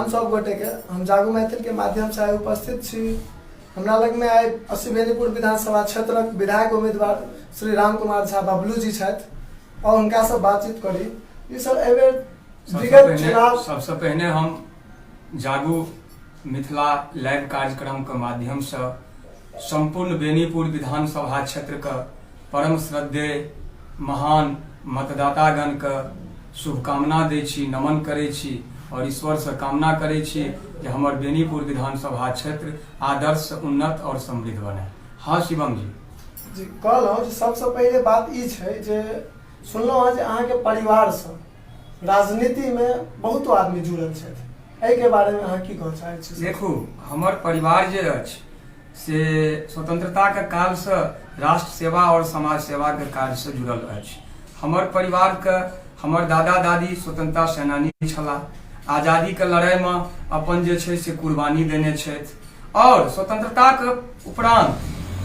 प्रणाम सब गोटे के। हम जागू मैथिल के माध्यम से आइ उपस्थित छी। हमरा लग में आइ अस्सी बेनीपुर विधानसभा क्षेत्रक विधायक उम्मीदवार श्री राम कुमार झा बबलू जी छथि और हुनका से बातचीत करी। ई सब एहि बेर विगत चुनाव। सबसे पहिने हम जागू मिथिला लाइव कार्यक्रम के माध्यम से संपूर्ण बेनीपुर विधानसभा क्षेत्र के परम श्रद्धेय महान मतदातागण के शुभकामना दै छी, नमन करै छी और ईश्वर से कामना करै छी जे हमर बेनीपुर विधानसभा क्षेत्र आदर्श, उन्नत और समृद्ध बने। हाँ शिवम जी। जी, कहलहुँ जे सबसँ पहिले बात ई छै जे सुनलहुँ हँ जे अहाँके परिवारसँ राजनीतिमे बहुतो आदमी जुड़ल छथि, एहिके बारेमे अहाँ की कहऽ चाहै छी? देखू, हमर परिवार जे अछि से स्वतंत्रताके कालसँ राष्ट्र सेवा और समाज सेवाके कार्यसँ जुड़ल अछि। हमर परिवारके हमर दादा दादी स्वतंत्रता सेनानी छलाह, आजादीके लड़ाइमे अपन जे छै से कुर्बानी देने छथि और स्वतंत्रताके उपरांत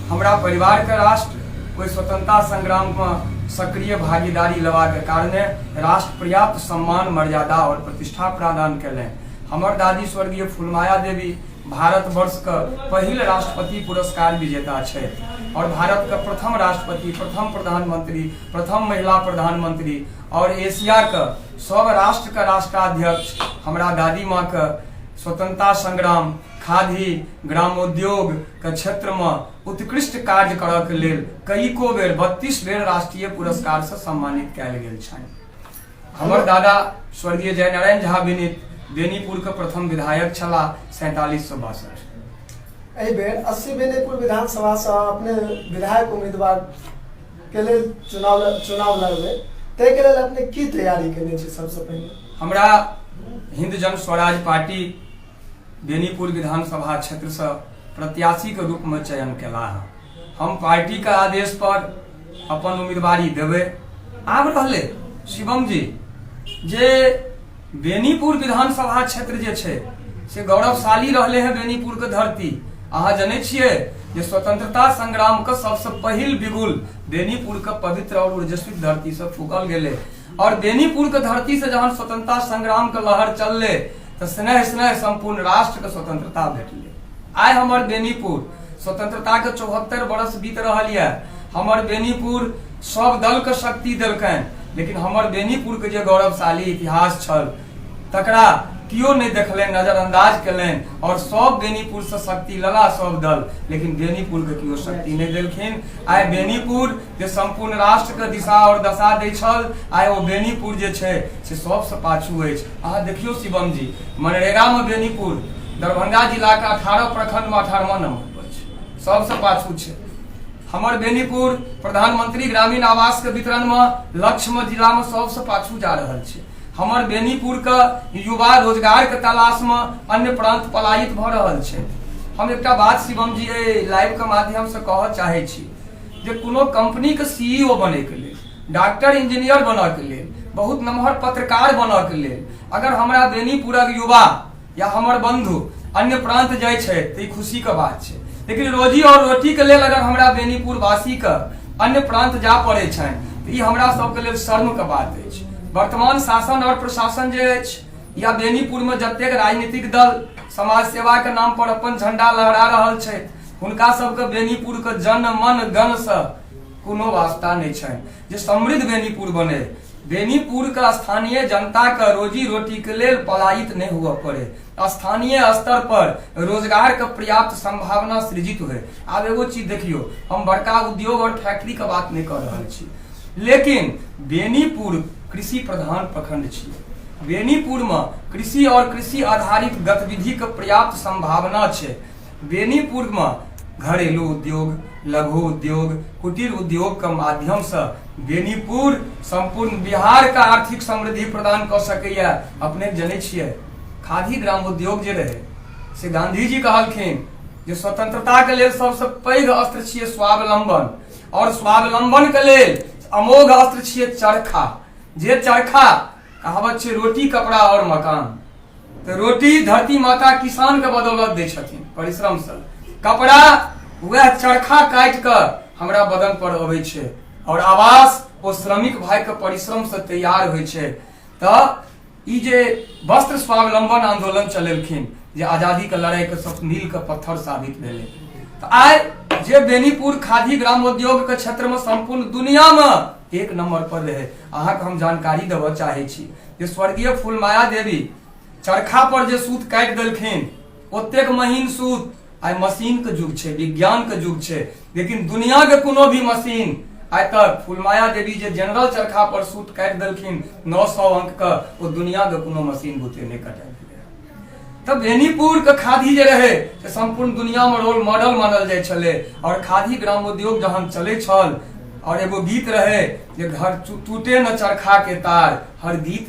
हमरा परिवारके राष्ट्र ओहि स्वतंत्रता संग्राममे सक्रिय भागीदारी लेबाक कारणे राष्ट्र पर्याप्त सम्मान, मर्यादा और प्रतिष्ठा प्रदान कयलनि। हमर दादी स्वर्गीय फूलमाया देवी भारतवर्षके पहिल राष्ट्रपति पुरस्कार विजेता छथि और भारतके प्रथम राष्ट्रपति, प्रथम प्रधानमंत्री, प्रथम महिला प्रधानमंत्री और एशियाके सब राष्ट्रके राष्ट्राध्यक्ष हमरा दादी माँके स्वतंत्रता संग्राम, खादी, ग्रामोद्योग के क्षेत्र में उत्कृष्ट कार्य करऽ के लेल कईको बेर 32 बेर राष्ट्रीय पुरस्कार से सम्मानित कयल गेल छनि। हमर दादा स्वर्गीय जयनारायण झा विनीत बेनीपुर के प्रथम विधायक छलाह 4762। एहि बेर 80 बेनीपुर विधानसभा से अपने विधायक उम्मीदवार के लेल चुनाव लड़बै, ताहिके लेल अपने की तैयारी केने छी? सबसे पहिने हमरा हिंद जन स्वराज पार्टी बेनीपुर विधानसभा क्षेत्र से प्रत्याशी के रूप में चयन केला है। हम पार्टी के आदेश पर अपन उम्मीदवारी देबै। आब रहले शिवम जी जे बेनीपुर विधानसभा क्षेत्र जे छै से गौरवशाली रहले हैं। बेनीपुर के धरती, अहाँ जनै छियै जे स्वतंत्रता संग्राम के सबसे पहिल बिगुल बेनीपुर के पवित्र और ऊर्जस्वित धरती से फूकल गेलै और बेनीपुर के धरती से जहन स्वतंत्रता संग्राम के लहर चलले तऽ स्नेह स्नेह संपूर्ण राष्ट्र के स्वतंत्रता भेटलै। आइ हमर बेनीपुर स्वतंत्रता के 74 बरस बीत रहल यऽ। हमर बेनीपुर सब दल के शक्ति देलकनि, लेकिन हमर बेनीपुर के जे गौरवशाली इतिहास छल तकरा केओ नहि देखलनि, नजरअंदाज केलनि और सब बेनीपुर से शक्ति लला सब दल, लेकिन बेनीपुर के केओ शक्ति नहि देलखिन। आइ बेनीपुर जे संपूर्ण राष्ट्र के दिशा और दशा दै छल, आइ ओ बेनीपुर जे छै से सबसँ पाछू अछि। अहाँ देखियौ शिवम जी, मनरेगा में बेनीपुर दरभंगा जिला के 18 प्रखंड में 18वां नंबर पर छै, सबसँ पाछू छै। हमर बेनीपुर प्रधानमंत्री ग्रामीण आवास के वितरण में लक्ष्य में जिला में सबसँ पाछू जा रहल छै। हमर बेनीपुर के युवा रोजगार के तलाश में अन्य प्रांत पलायित भऽ रहल छै। हम एकटा बात शिवम जी एहि लाइव के माध्यम से कहऽ चाहै छी जे कोनो कंपनी के सीईओ बने के लेल, डॉक्टर इंजीनियर बनऽ के लेल, बहुत नमहर पत्रकार बनऽ के लेल अगर हमरा बेनीपुरक युवा या हमर बंधु अन्य प्रांत जाइ छै तऽ ई खुशी के बात छै, लेकिन रोजी और रोटी के लेल अगर हमरा बेनीपुर वासी के अन्य प्रांत जा पड़ै छनि तऽ ई हमरा सबके लेल शर्म के बात अछि। वर्तमान शासन और प्रशासन जे अछि या बेनीपुर में जतेक राजनीतिक दल समाज सेवा के नाम पर अपन झंडा लहरा रहल छै, हुनका सबके बेनीपुर के जन मन गण से कोनो वास्ता नहि छनि जे समृद्ध बेनीपुर बने, बेनीपुर के स्थानीय जनता के रोजी रोटी के लेल पलायित नहीं हुआ पड़े, स्थानीय स्तर पर रोजगार के पर्याप्त संभावना सृजित हुए। आब एगो चीज देखियो, हम बड़का उद्योग और फैक्ट्री के बात नहीं कर रहल छी, लेकिन बेनीपुर कृषि प्रधान प्रखंड छी। बेनीपुर में कृषि और कृषि आधारित गतिविधि के पर्याप्त संभावना छै। बेनीपुर में घरेलू उद्योग, लघु उद्योग, कुटीर उद्योग के माध्यम से बेनीपुर संपूर्ण बिहार के आर्थिक समृद्धि प्रदान कऽ सकैया। अपने जनै छियै, खादी ग्राम उद्योग जे रहे से गांधी जी कहलखिन जे स्वतंत्रता के लेल सबसे पैघ अस्त्र छियै स्वावलंबन और स्वावलंबन के लेल अमोघ अस्त्र छियै चरखा। जे चरखा, कहावत छै रोटी कपड़ा और मकान, तऽ रोटी धरती माता किसान के बदौलत दै छथिन परिश्रम से, कपड़ा वएह चरखा काटि कऽ हमरा बदन पर अबै छै और आवास ओ श्रमिक भाई के परिश्रम से तैयार होइ छै। तऽ ई जे वस्त्र स्वावलंबन आंदोलन चलेलखिन जे आजादी के लड़ाई के सब मील के पत्थर साबित भेलै। तऽ आइ जे बेनीपुर खादी ग्रामोद्योग के क्षेत्र में संपूर्ण दुनिया में एक नंबर पर रहे। अहाँके हम जानकारी देबऽ चाहै छी जे स्वर्गीय फूलमाया देवी चरखा पर जे सूत काटि देलखिन ओतेक महीन सूत, आइ मशीन के युग छै, विज्ञान के युग छै, लेकिन दुनिया के कोनो भी मशीन आइ तक फूलमाया देवी जे जनरल चरखा पर सूत काटि देलखिन 900 अंक के, ओ दुनिया के कोनो मशीन बुते नहि कटाइ भेलै। तऽ बेनीपुर के खादी जे रहे से संपूर्ण दुनिया में रोल मॉडल मानल जाइ छलै। और खादी ग्रामोद्योग जहन चलै छल और एगो गीत रहे जे घर टूटे न चरखा के तार, हर गीत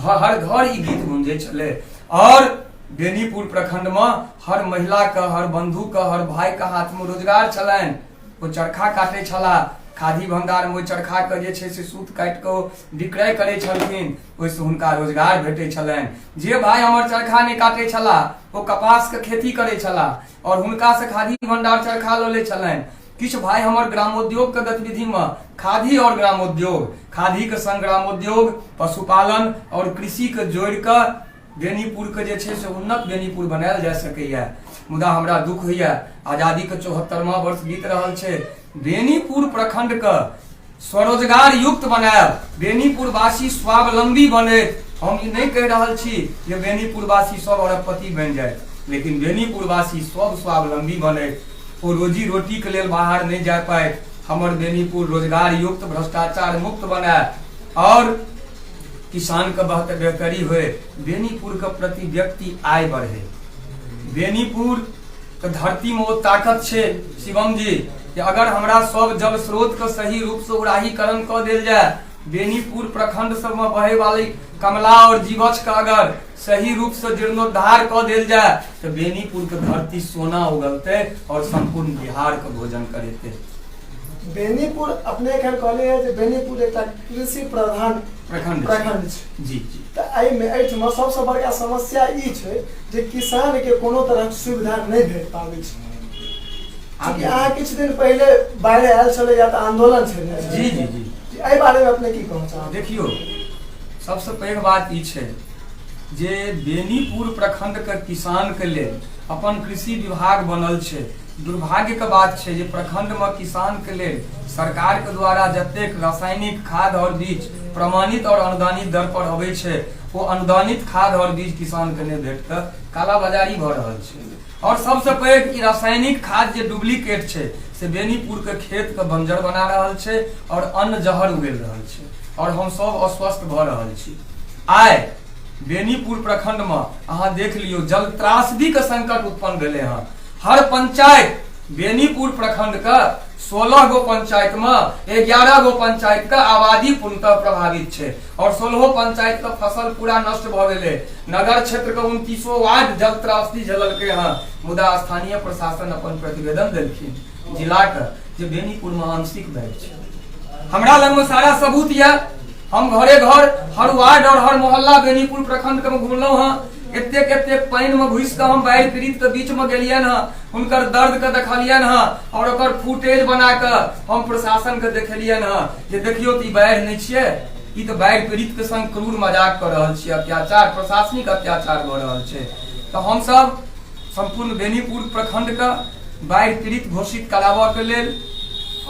हर घर ई गीत गूंजै छलै। और बेनीपुर प्रखंड में हर महिला के, हर बंधु के, हर भाई के हाथ में रोजगार छलनि। ओ चरखा काटै छला, खादी भंडार में ओहि चरखा के जे छै से सूत काटि कऽ विक्रय करै छलखिन, ओहिसँ हुनका रोजगार भेटै छलनि। जे भाई हमर चरखा नहि काटै छला ओ कपास के खेती करै छला और हुनका से खादी भंडार चरखा लऽ लै छलनि। किछु भाई हमर ग्रामोद्योग के गतिविधि में खादी और ग्रामोद्योग, खादी के संग ग्रामोद्योग, पशुपालन और कृषि के जोड़ि कऽ बेनीपुर के जे छै से उन्नत बेनीपुर बनायल जा सकैया। मुदा हमरा दुख होइया, आजादी के 74वां वर्ष बीत रहल छै, बेनीपुर प्रखंड के स्वरोजगार युक्त बनायब, बेनीपुर वासी स्वावलंबी बनैत। हम ई नहि कहि रहल छी जे बेनीपुर वासी सब अरबपति बनि जाए, लेकिन बेनीपुर वासी सब स्वावलंबी बनैत, ओ रोजी रोटी के लेल बाहर नहि जा पाए। हमर बेनीपुर रोजगार युक्त, भ्रष्टाचार मुक्त बनाए और किसान के बेहतरी होए, बेनीपुर के प्रति व्यक्ति आय बढ़े। बेनीपुर के धरती में ओ ताकत छै शिवम जी कि अगर हमरा सब जल स्रोत के सही रूप से उड़ाहीकरण कऽ देल जाए, बेनीपुर प्रखंड सब में बहे वाली कमला और जीवछ के अगर सही रूप से जीर्णोद्धार कऽ देल जाए तो बेनीपुर के धरती सोना उगलते और संपूर्ण बिहार के भोजन करेते। बेनीपुर अपने एखन कहले है जे बेनीपुर एकटा कृषि प्रधान प्रखंड छै। प्रखंड छै। जी जी। तऽ एहिमे एहिठमा सबसँ बड़का समस्या ई छै जे किसान के कोनो तरहक सुविधा नहि भेट पाबै छै। चूँकि अहाँ किछु दिन पहिले बाढ़ि आयल छलै या तऽ आंदोलन छलै। जी जी जी। एहि बारे में अपने की कहऽ चाहब? देखियौ, सबसँ पैघ बात ई छै जे बेनीपुर प्रखंड के किसान के लेल अपन कृषि विभाग बनल छै। दुर्भाग्य के बात छै जे प्रखंड में किसान के लेल सरकार के द्वारा जतेक रासायनिक खाद और बीज प्रमाणित और अनुदानित दर पर अबै छै, ओ अनुदानित खाद और बीज किसान के नहि भेट कऽ कालाबाजारी भऽ रहल छै। और सबसँ पैघ ई रासायनिक खाद जे डुप्लीकेट छै से बेनीपुर के खेत के बंजर बना रहल छै और अन्न जहर उगेल रहल छै और हम सब अस्वस्थ भऽ रहल छी। आइ बेनीपुर प्रखंड में अहाँ देख लियौ जल त्रासदी के संकट उत्पन्न भेलै हँ। हर पंचायत बेनीपुर प्रखंड के 16 गो पंचायत में 11 गो पंचायत के आबादी पूर्णतः प्रभावित छै और 16 पंचायत के फसल पूरा नष्ट भऽ गेलै। नगर क्षेत्र के 29 वार्ड जल त्रासदी झेललकै हँ। मुदा स्थानीय प्रशासन अपन प्रतिवेदन देलखिन जिला के जे बेनीपुर में आंशिक बाढ़ि छै। हमरा लग में सारा सबूत यऽ, हम घरे घर हर वार्ड और हर मोहल्ला बेनीपुर प्रखंड के घुमलहुँ हँ। एतेक एतेक पानि में घुसि कऽ हम बाढ़ि पीड़ित के बीच में गेलियनि हँ, हुनकर दर्द के देखलियनि हँ और ओकर फुटेज बना कऽ हम प्रशासन के देखेलियनि हँ जे देखियौ तऽ ई बाढ़ि नहि छियै, ई तऽ बाढ़ि पीड़ित के संग क्रूर मजाक कऽ रहल छियै, अत्याचार, प्रशासनिक अत्याचार भऽ रहल छै। तऽ हमसब संपूर्ण बेनीपुर प्रखंड के बाढ़ि पीड़ित घोषित कराबऽ के लेल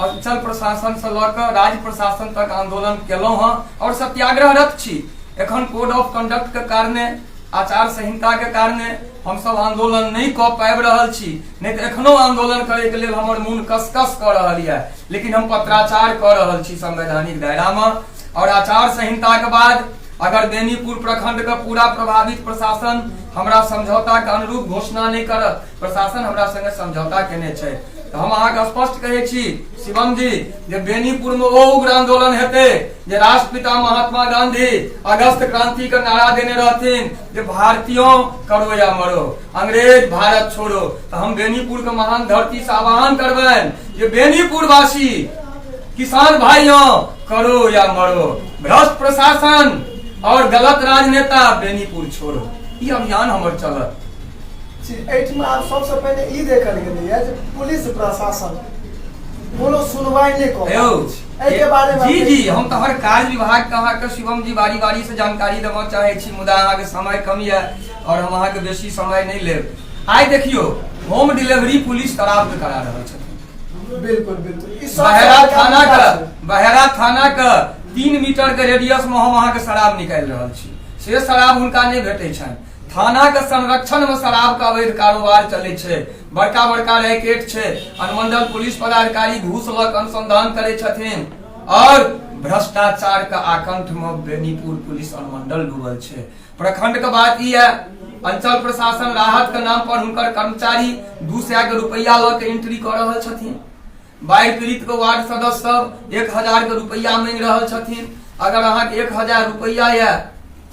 अंचल प्रशासन से लऽ कऽ राज्य प्रशासन तक आंदोलन केलहुँ हँ और सत्याग्रहरत छी। एखन कोड ऑफ कंडक्ट के कारणे, आचार संहिता के कारणे हमसब आंदोलन नहि कऽ पाबि रहल छी, नहि तऽ एखनो आंदोलन करे के लेल हमर मोन कसकस कऽ रहल यऽ, लेकिन हम पत्राचार कऽ रहल छी संवैधानिक दायरा में। और आचार संहिता के बाद अगर बेनीपुर प्रखंड के पूरा प्रभावित प्रशासन हमरा समझौता के अनुरूप घोषणा नहि करत, प्रशासन हमरा संगे समझौता केने छै, तऽ हम अहाँके स्पष्ट कहै छी शिवम जी जे बेनीपुर में ओ उग्र आंदोलन हेतै जे राष्ट्रपिता महात्मा गांधी अगस्त क्रांति के नारा देने रहथिन जे भारतीयों करो या मरो, अंग्रेज भारत छोड़ो। तऽ हम बेनीपुर के महान धरती से आह्वान करबनि जे बेनीपुर वासी किसान भाइयों करो या मरो, भ्रष्ट प्रशासन और गलत राजनेता बेनीपुर छोड़ो। ई अभियान हमर चलत। एहिठमा आब सबसँ पहिने ई देखल गेलैए जे पुलिस प्रशासन कोनो सुनवाई नहि कऽ यौ रहल छै। एहिके बारे मे जी अपने जी, हम तऽ हर कार्य विभाग के अहाँके शिवम जी बारी बारी से जानकारी देबऽ चाहै छी, मुदा अहाँके समय कम यऽ और हम अहाँके बेसी समय नहि लेब। आइ देखियौ, होम डिलीवरी पुलिस शराब के करा रहल छथिन। बिल्कुल बिल्कुल, ई सबसँ बहेरा बड़का थाना मुद्दा के छै। बहेरा थाना के 3 मीटर के रेडियस में हम अहाँके शराब निकालि रहल छी, से शराब हुनका नहि भेटै छनि। थाना के संरक्षण में शराब के अवैध कारोबार चलै छै, बड़का बड़का रैकेट छै, अनुमंडल पुलिस पदाधिकारी घूस लऽ कऽ अनुसंधान करै छथिन और भ्रष्टाचार के आकंठ में बेनीपुर पुलिस अनुमंडल डूबल छै। प्रखंड के बात ई है, अंचल प्रशासन राहत के नाम पर हुनकर कर्मचारी 200 के रुपया लऽ के एंट्री कऽ रहल छथिन। बाढ़ि पीड़ित के वार्ड सदस्य सब 1000 के रुपया मांगि रहल छथिन। अगर अहाँके 1000 रुपया यऽ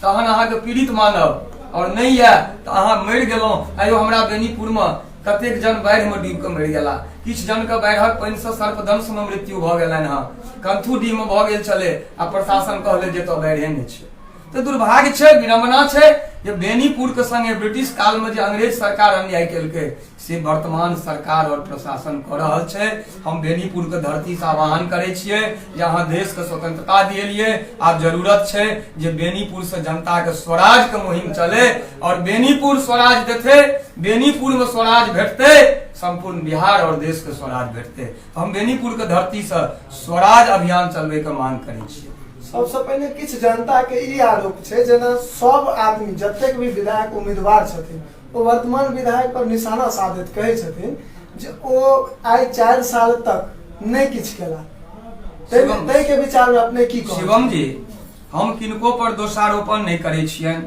तहन अहाँके पीड़ित मानब, और नहि यऽ तऽ अहाँ मरि गेलहुँ। आइयो हमरा बेनीपुर में कतेक जन बाढ़ि में डूबि कऽ मरि गेला, किछु जन के बाढ़िक पानि से सर्पदंश में मृत्यु भऽ गेलनि हँ, कंथूडीह में भऽ गेल छलै आ प्रशासन कहले जे एतऽ बाढ़िए नहि छै। तऽ दुर्भाग्य छै, विडम्बना छै जे बेनीपुर के संगे ब्रिटिश काल में जे अंग्रेज सरकार अन्याय केलकै से वर्तमान सरकार और प्रशासन कऽ रहल छै। हम बेनीपुर के धरती से आह्वान करै छियै जे अहाँ देश के स्वतंत्रता दिएलियै, आब जरूरत छै जे बेनीपुर से जनता के स्वराज के मुहिम चले और बेनीपुर स्वराज देते, बेनीपुर में स्वराज भेटते, संपूर्ण बिहार और देश के स्वराज भेटते। हम बेनीपुर के धरती से स्वराज अभियान चलबै के मांग करै छियै। सबसँ पहिने किछु जनता के ई आरोप छै, जेना सब आदमी जतेक भी विधायक उम्मीदवार छथिन ओ वर्तमान विधायक पर निशाना साधैत कहै छथिन जे ओ आइ 4 साल तक नहि किछु केला। ताहि के विचार में अपने की कहब? शिवम जी, हम किनको पर दोषारोपण नहि करै छियनि,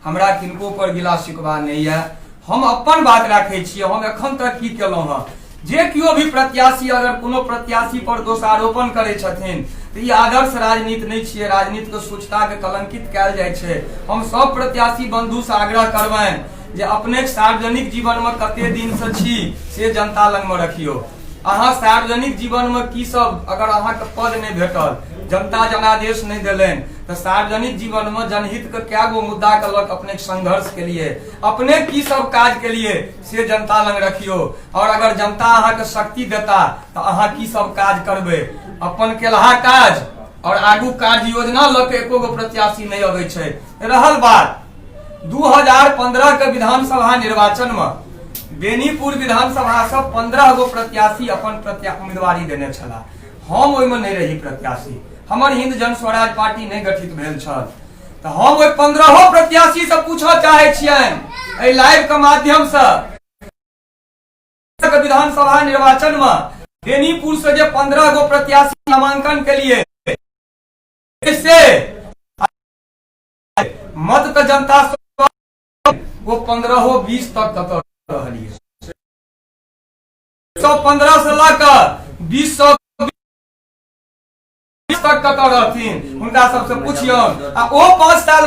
हमरा किनको पर गिला शिकवा नहि यऽ, हम अपन बात राखै छियै। हम एखन तक की केलहुँ हँ, जे केओ भी प्रत्याशी अगर कोनो प्रत्याशी पर दोषारोपण करै छथिन तऽ ई आदर्श राजनीति नहि छियै, राजनीतिके स्वच्छताके कलंकित कयल जाइ छै। हम सब प्रत्याशी बंधुसँ आग्रह करबनि जे अपने सार्वजनिक जीवनमे कते दिनसँ छी से जनता लगमे रखियौ। अहाँ सार्वजनिक जीवनमे की सब, अगर अहाँके पद नहि भेटल, जनता जनादेश नहि देलनि, तऽ सार्वजनिक जीवनमे जनहितके कए गो मुद्दाके लऽ कऽ अपने संघर्ष केलियै, अपने की सब काज केलियै से जनता लग रखियौ। और अगर जनता अहाँके शक्ति देता तऽ अहाँ की सब काज करबै। अपन केलहा काज और आगू कार्य योजना लऽ के एको गो प्रत्याशी नहि अबै छै। रहल बात 2015 के विधानसभा निर्वाचन में बेनीपुर विधानसभा से 15 गो प्रत्याशी अपन उम्मीदवारी देने छलाह। हम ओहिमे नहि रही प्रत्याशी, हमर हिंद जन स्वराज पार्टी नहि गठित भेल छल। तऽ हम ओहि 15 प्रत्याशी से पूछऽ चाहै छियनि एहि लाइव के माध्यम से, विधानसभा निर्वाचन में बेनीपुर से जे 15 गो प्रत्याशी नामांकन के लिए से मत तऽ जनता वो 15-20 तक कतऽ रहलियै, 115 से लऽ कऽ 20 तक कतऽ रहथिन हुनका सबसे पुछियौन। आ ओ 5 साल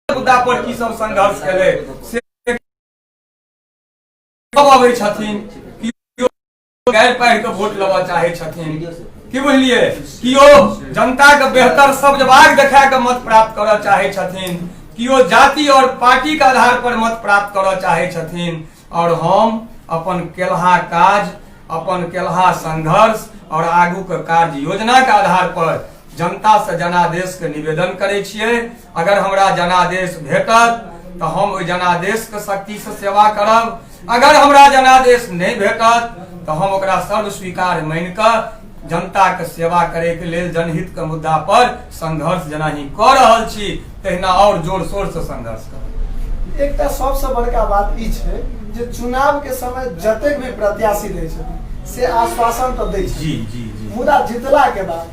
मुद्दा पर की सब संघर्ष केलै से सब अबै छथिन, कियो गारि पढ़ि कऽ वोट लेबऽ चाहै छथिन, की बुझलियै, कियो जनता के बेहतर शब्द बाग देखा कऽ मत प्राप्त करऽ चाहै छथिन, कियो जाति और पार्टी के आधार पर मत प्राप्त करऽ चाहै छथिन। और हम अपन केलहा काज, अपन केलहा संघर्ष और आगू के कार्य योजना के आधार पर जनता से जनादेश के निवेदन करै छियै। अगर हमरा जनादेश भेटत तऽ हम ओहि जनादेश के शक्ति से सेवा करब, अगर हमरा जनादेश नहि भेटत तऽ हम ओकरा सर्व स्वीकार मानि कऽ जनता के सेवा करे के लेल जनहित के मुद्दा पर संघर्ष जेना ही कऽ रहल छी तहिना और जोर शोर से संघर्ष करब। एकटा सबसँ बड़का बात ई छै जे चुनाव के समय जतेक भी प्रत्याशी रहै छथिन से आश्वासन तऽ दै छै, जी जी जी, मुदा जितला के बाद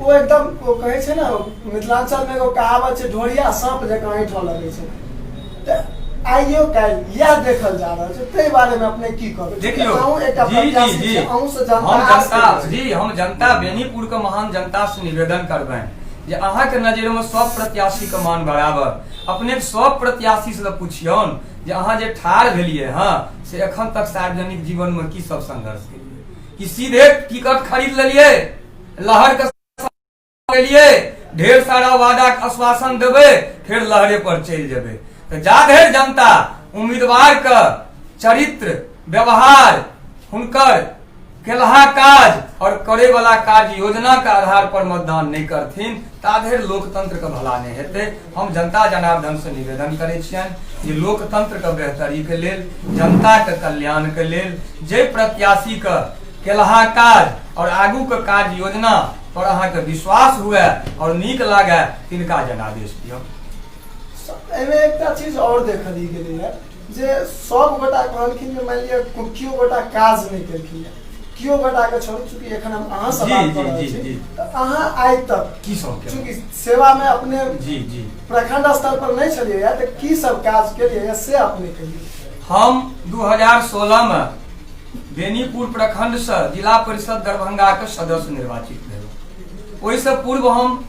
ओ एकदम, ओ कहै छै ने मिथिलांचल में एगो कहावत छै, ढोरिया साँप जकाँ ऐंठऽ लगै छै। तऽ आइयो काल्हि इएह देखल जा रहल छै, ताहि बारे में अपने की कहबै? देखियौ, अहूँ एकटा जी, जी, प्रत्याशी जी। छी, अहूँ से जनता हम आस जनता, करै छै। जी, हम जनता बेनीपुर के महान जनता से निवेदन करबनि जे अहाँके नजर में सब प्रत्याशी के मान बराबर, अपने सब प्रत्याशी से पुछियौन जे अहाँ जे ठाढ़ भेलियै हँ से एखन तक सार्वजनिक जीवन में की सब संघर्ष केलियै, कि सीधे टिकट खरीद लेलियै, लहर के लिए ढेर सारा वादा के आश्वासन देबै, फेर लहरे पर चलि जेबै। तऽ जा धरि जनता उम्मीदवार के चरित्र, व्यवहार, हुनकर केलहा काज और करे वाला कार्य योजना के आधार पर मतदान नहीं करथिन ता धरि लोकतंत्र के भला नहीं हेतै। हम जनता जनार्दन से निवेदन करै छियनि जे लोकतंत्र के बेहतरी के लेल, जनता के कल्याण के लेल जे प्रत्याशी के केलहा काज और आगू के कार्य योजना पर अहाँके विश्वास हुए और नीक लागे तिनका जनादेश दियौ। एहिमे एकटा चीज और देखल गेलैए जे सब गोटा कहलखिन जे मानि लिअ केओ गोटा काज नहि केलखिन, केओ गोटा के छोड़ू, चूंकि एखन हम अहाँ से बात कर रहल छी तऽ अहाँ आइ तक की सब केलहुँ? चूंकि सेवा में अपने जी जी प्रखंड स्तर पर नहीं छलियै तऽ की सब काज केलियै से अपने कहियौ। हम 2016 में बेनीपुर प्रखंड से जिला परिषद दरभंगा के सदस्य निर्वाचित भेलहुँ। ओहिसँ पूर्व हम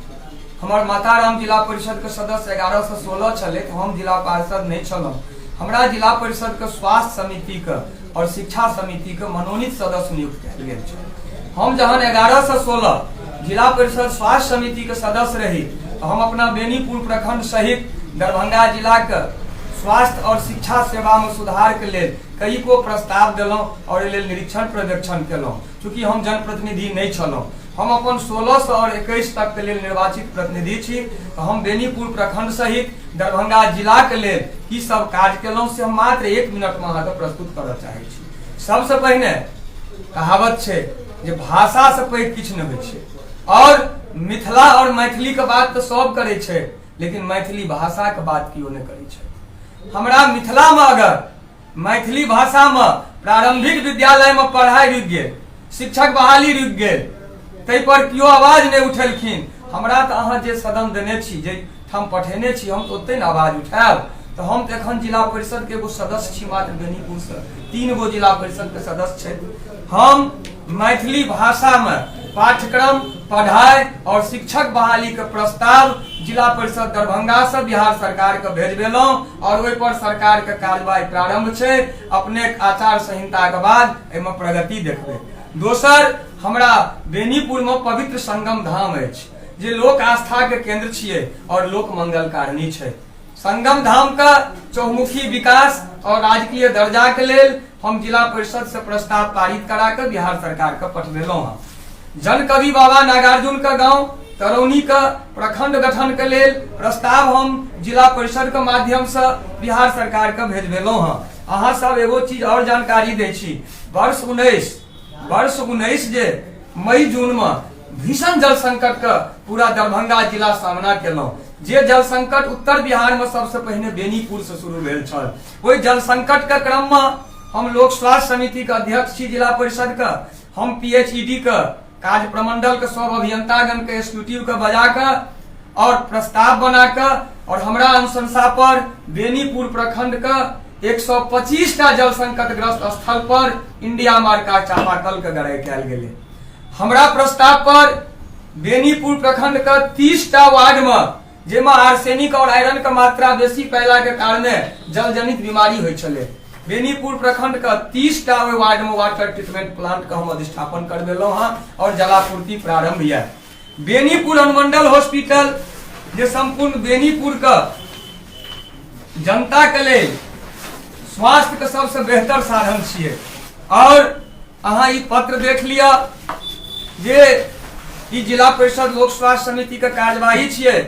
हमर माताराम जिला परिषद के सदस्य 11 से 16 छलै, तऽ हम जिला पार्षद नहीं छलहुँ। हमरा जिला परिषद के स्वास्थ्य समिति के और शिक्षा समिति के मनोनीत सदस्य नियुक्त कयल गेल छल। हम जहन 11 से 16 जिला परिषद स्वास्थ्य समिति के सदस्य रही तऽ हम अपना बेनीपुर प्रखंड सहित दरभंगा जिला के स्वास्थ्य और शिक्षा सेवा में सुधार के लेल कई को प्रस्ताव देलहुँ और एहि लेल निरीक्षण पर्यवेक्षण केलहुँ। चूँकि हम जनप्रतिनिधि नहीं छलहुँ, हम अपन 16 से और 21 तक के लेल निर्वाचित प्रतिनिधि छी, तऽ हम बेनीपुर प्रखंड सहित दरभंगा जिला के लेल की सब काज केलहुँ से हम मात्र 1 मिनट में अहाँके प्रस्तुत करऽ चाहै छी। सबसे पहिने कहावत छै जे भाषा से पैघ किछु नहि होइ छै, और मिथिला और मैथिली के बात तऽ सब करै छै, लेकिन मैथिली भाषा के बात केओ नहि करै छै। हमरा मिथिला में अगर मैथिली भाषा में प्रारंभिक विद्यालय में पढ़ाई रुकि गेल, शिक्षक बहाली रुकि गेल, ताहि पर केओ आवाज नहि उठेलखिन। हमरा तऽ अहाँ जे सदन देने छी, जे ठाम पठेने छी, हम तऽ ओतहि ने आवाज उठायब। तऽ हम तऽ एखन जिला परिषद के एगो सदस्य छी, मात्र बेनीपुर से 3 गो जिला परिषद के सदस्य छथि। हम मैथिली भाषा में पाठ्यक्रम पढ़ाई और शिक्षक बहाली के प्रस्ताव जिला परिषद दरभंगा से बिहार सरकार के भेजबेलहुँ और ओहि पर सरकार के कार्रवाई प्रारंभ छै। अपने आचार संहिता के बाद एहिमे प्रगति देखबै। दोसर, हमरा बेनीपुर में पवित्र संगम धाम अछि जे लोक आस्था के केंद्र छियै और लोक मंगलकारिणी छै। संगम धाम का चौमुखी विकास और राजकीय दर्जा के लेल हम जिला परिषद से प्रस्ताव पारित करा के बिहार सरकार के पठबेलहुँ हँ। जनकवि बाबा नागार्जुन का गांव तरौनी का प्रखंड गठन के लेल प्रस्ताव हम जिला परिषद के माध्यम से बिहार सरकार के भेजबेलहुँ हँ। अहाँ सब एगो चीज और जानकारी दै छी, वर्ष 19 जे मई जून में भीषण जल संकट के पूरा दरभंगा जिला सामना केलहुँ। जे जल संकट उत्तर बिहार में सबसे पहिने बेनीपुर से शुरू भेल छल, ओहि जल संकट के क्रम में हम लोक स्वास्थ्य समिति के अध्यक्ष छी जिला परिषद के, हम PHED के कार्य प्रमंडल के सब अभियंतागण के एक्जीक्यूटिव के बजा के और प्रस्ताव बना के और हमरा अनुशंसा पर बेनीपुर प्रखंड के 125 टा जल संकटग्रस्त स्थल पर इंडिया मार्का चापाकल के गड़ाई कयल गेलै। हमरा प्रस्ताव पर बेनीपुर प्रखंड के 30 टा वार्ड में जेमा आर्सेनिक और आयरन के मात्रा बेसी पैला के कारणे जलजनित बीमारी होइ छलै, बेनीपुर प्रखंड के 30 टा ओहि वार्ड में वाटर ट्रीटमेंट प्लांट के हम अधिष्ठापन करबेलहुँ हँ और जलापूर्ति प्रारंभ यऽ। बेनीपुर अनुमंडल हॉस्पिटल जे संपूर्ण बेनीपुर के जनता के लेल स्वास्थ्य के सबसे बेहतर साधन छियै। और अहाँ ई पत्र देख लिअ जे ई जिला परिषद लोक स्वास्थ्य समिति के कार्यवाही छियै,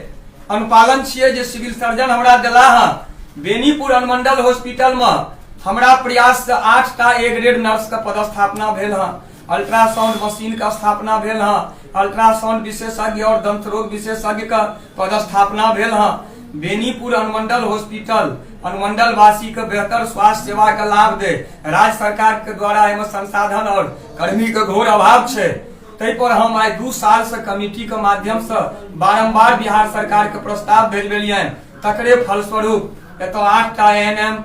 अनुपालन छियै जे सिविल सर्जन हमरा देला हँ। बेनीपुर अनुमंडल हॉस्पिटल में हमरा प्रयास से 8 टा ए ग्रेड नर्स के पदस्थापना भेल हँ, अल्ट्रासाउंड मशीन के स्थापना भेल हँ, अल्ट्रासाउंड विशेषज्ञ और दंत रोग विशेषज्ञ के पदस्थापना भेल हँ। बेनीपुर अनुमंडल हॉस्पिटल अनुमंडल वासी के बेहतर स्वास्थ्य सेवा के लाभ दे राज्य सरकार के द्वारा एहिमे संसाधन और कर्मी के घोर अभाव छै, ताहि पर हम आइ 2 साल से कमिटी के माध्यम से बारंबार बिहार सरकार के प्रस्ताव भेजबेलियनि, तकरे फलस्वरूप एतऽ 8 टा ANM,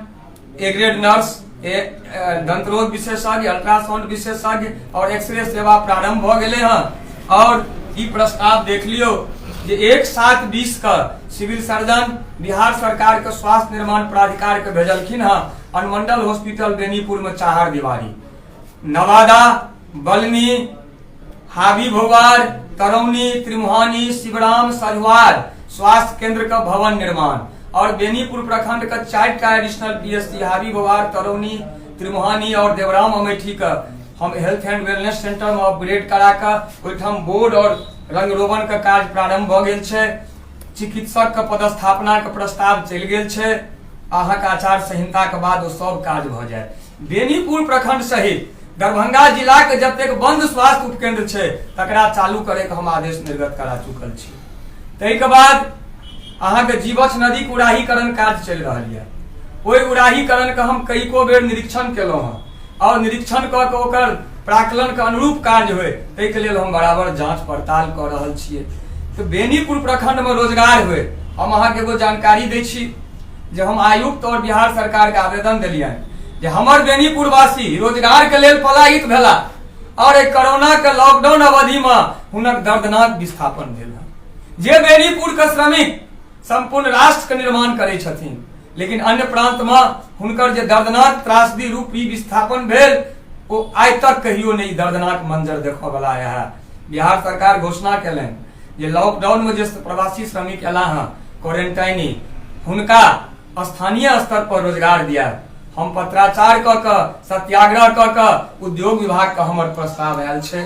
A grade nurse, दंतरोग विशेषज्ञ, अल्ट्रासाउंड विशेषज्ञ और एक्सरे सेवा प्रारंभ भऽ गेलै हँ। और ई प्रस्ताव देख लियौ जे 1/7/20 के सिविल सर्जन बिहार सरकार के स्वास्थ्य निर्माण प्राधिकार के भेजलखिन हँ। अनुमंडल हॉस्पिटल बेनीपुर में चाहर दीवारी, नवादा, बलनी, हाबी भोवार, तरौनी, त्रिमुहानी, शिवराम, सजवार स्वास्थ्य केंद्र का भवन निर्माण और बेनीपुर प्रखंड का 4 टा एडिशनल PSC हाबी भोवार, तरौनी, त्रिमुहानी और देवराम अमेठी का हम हेल्थ एंड वेलनेस सेंटर में अपग्रेड करा कऽ ओहिठाम बोर्ड और रंग रोगन के काज प्रारंभ भऽ गेल छै। चिकित्सक के पदस्थापना के प्रस्ताव चलि गेल छै। अहाँके आचार संहिता के बाद ओ सब काज भऽ जायत। बेनीपुर प्रखंड सहित दरभंगा जिला के जतेक बंद स्वास्थ्य उपकेंद्र छै तकरा चालू करे के हम आदेश निर्गत करा चुकल छी। ताहिके बाद अहाँके जीवछ नदी के उड़ाहीकरण काज चलि रहल यऽ। ओहि उड़ाहीकरण के हम कईको बेर निरीक्षण केलहुँ हँ और निरीक्षण कऽ के ओकर प्राकलन के अनुरूप कार्य होय ताहिके लेल हम बराबर जांच पड़ताल कऽ रहल छियै। तऽ बेनीपुर प्रखंड में रोजगार होय, हम अहाँके एगो जानकारी दै छी जे हम आयुक्त और बिहार सरकार के आवेदन देलियनि जे हमर बेनीपुर वासी रोजगार के लेल पलायित भेला और एहि कोरोना के लॉकडाउन अवधि में हुनक दर्दनाक विस्थापन भेल हन। जे बेनीपुर के श्रमिक संपूर्ण राष्ट्र के निर्माण करै छथिन, लेकिन अन्य प्रांत में हुनकर जे दर्दनाक त्रासदी रूप ई विस्थापन भेल ओ आइ तक कहियो नहि दर्दनाक मंजर देखऽ वाला है। बिहार सरकार घोषणा केलनि जे लॉकडाउन में जे प्रवासी श्रमिक एला हँ क्वारेंटाइनी, हुनका स्थानीय स्तर पर रोजगार दिया। हम पत्राचार कऽ कऽ सत्याग्रह कऽ कऽ उद्योग विभाग के हमर प्रस्ताव आयल छै।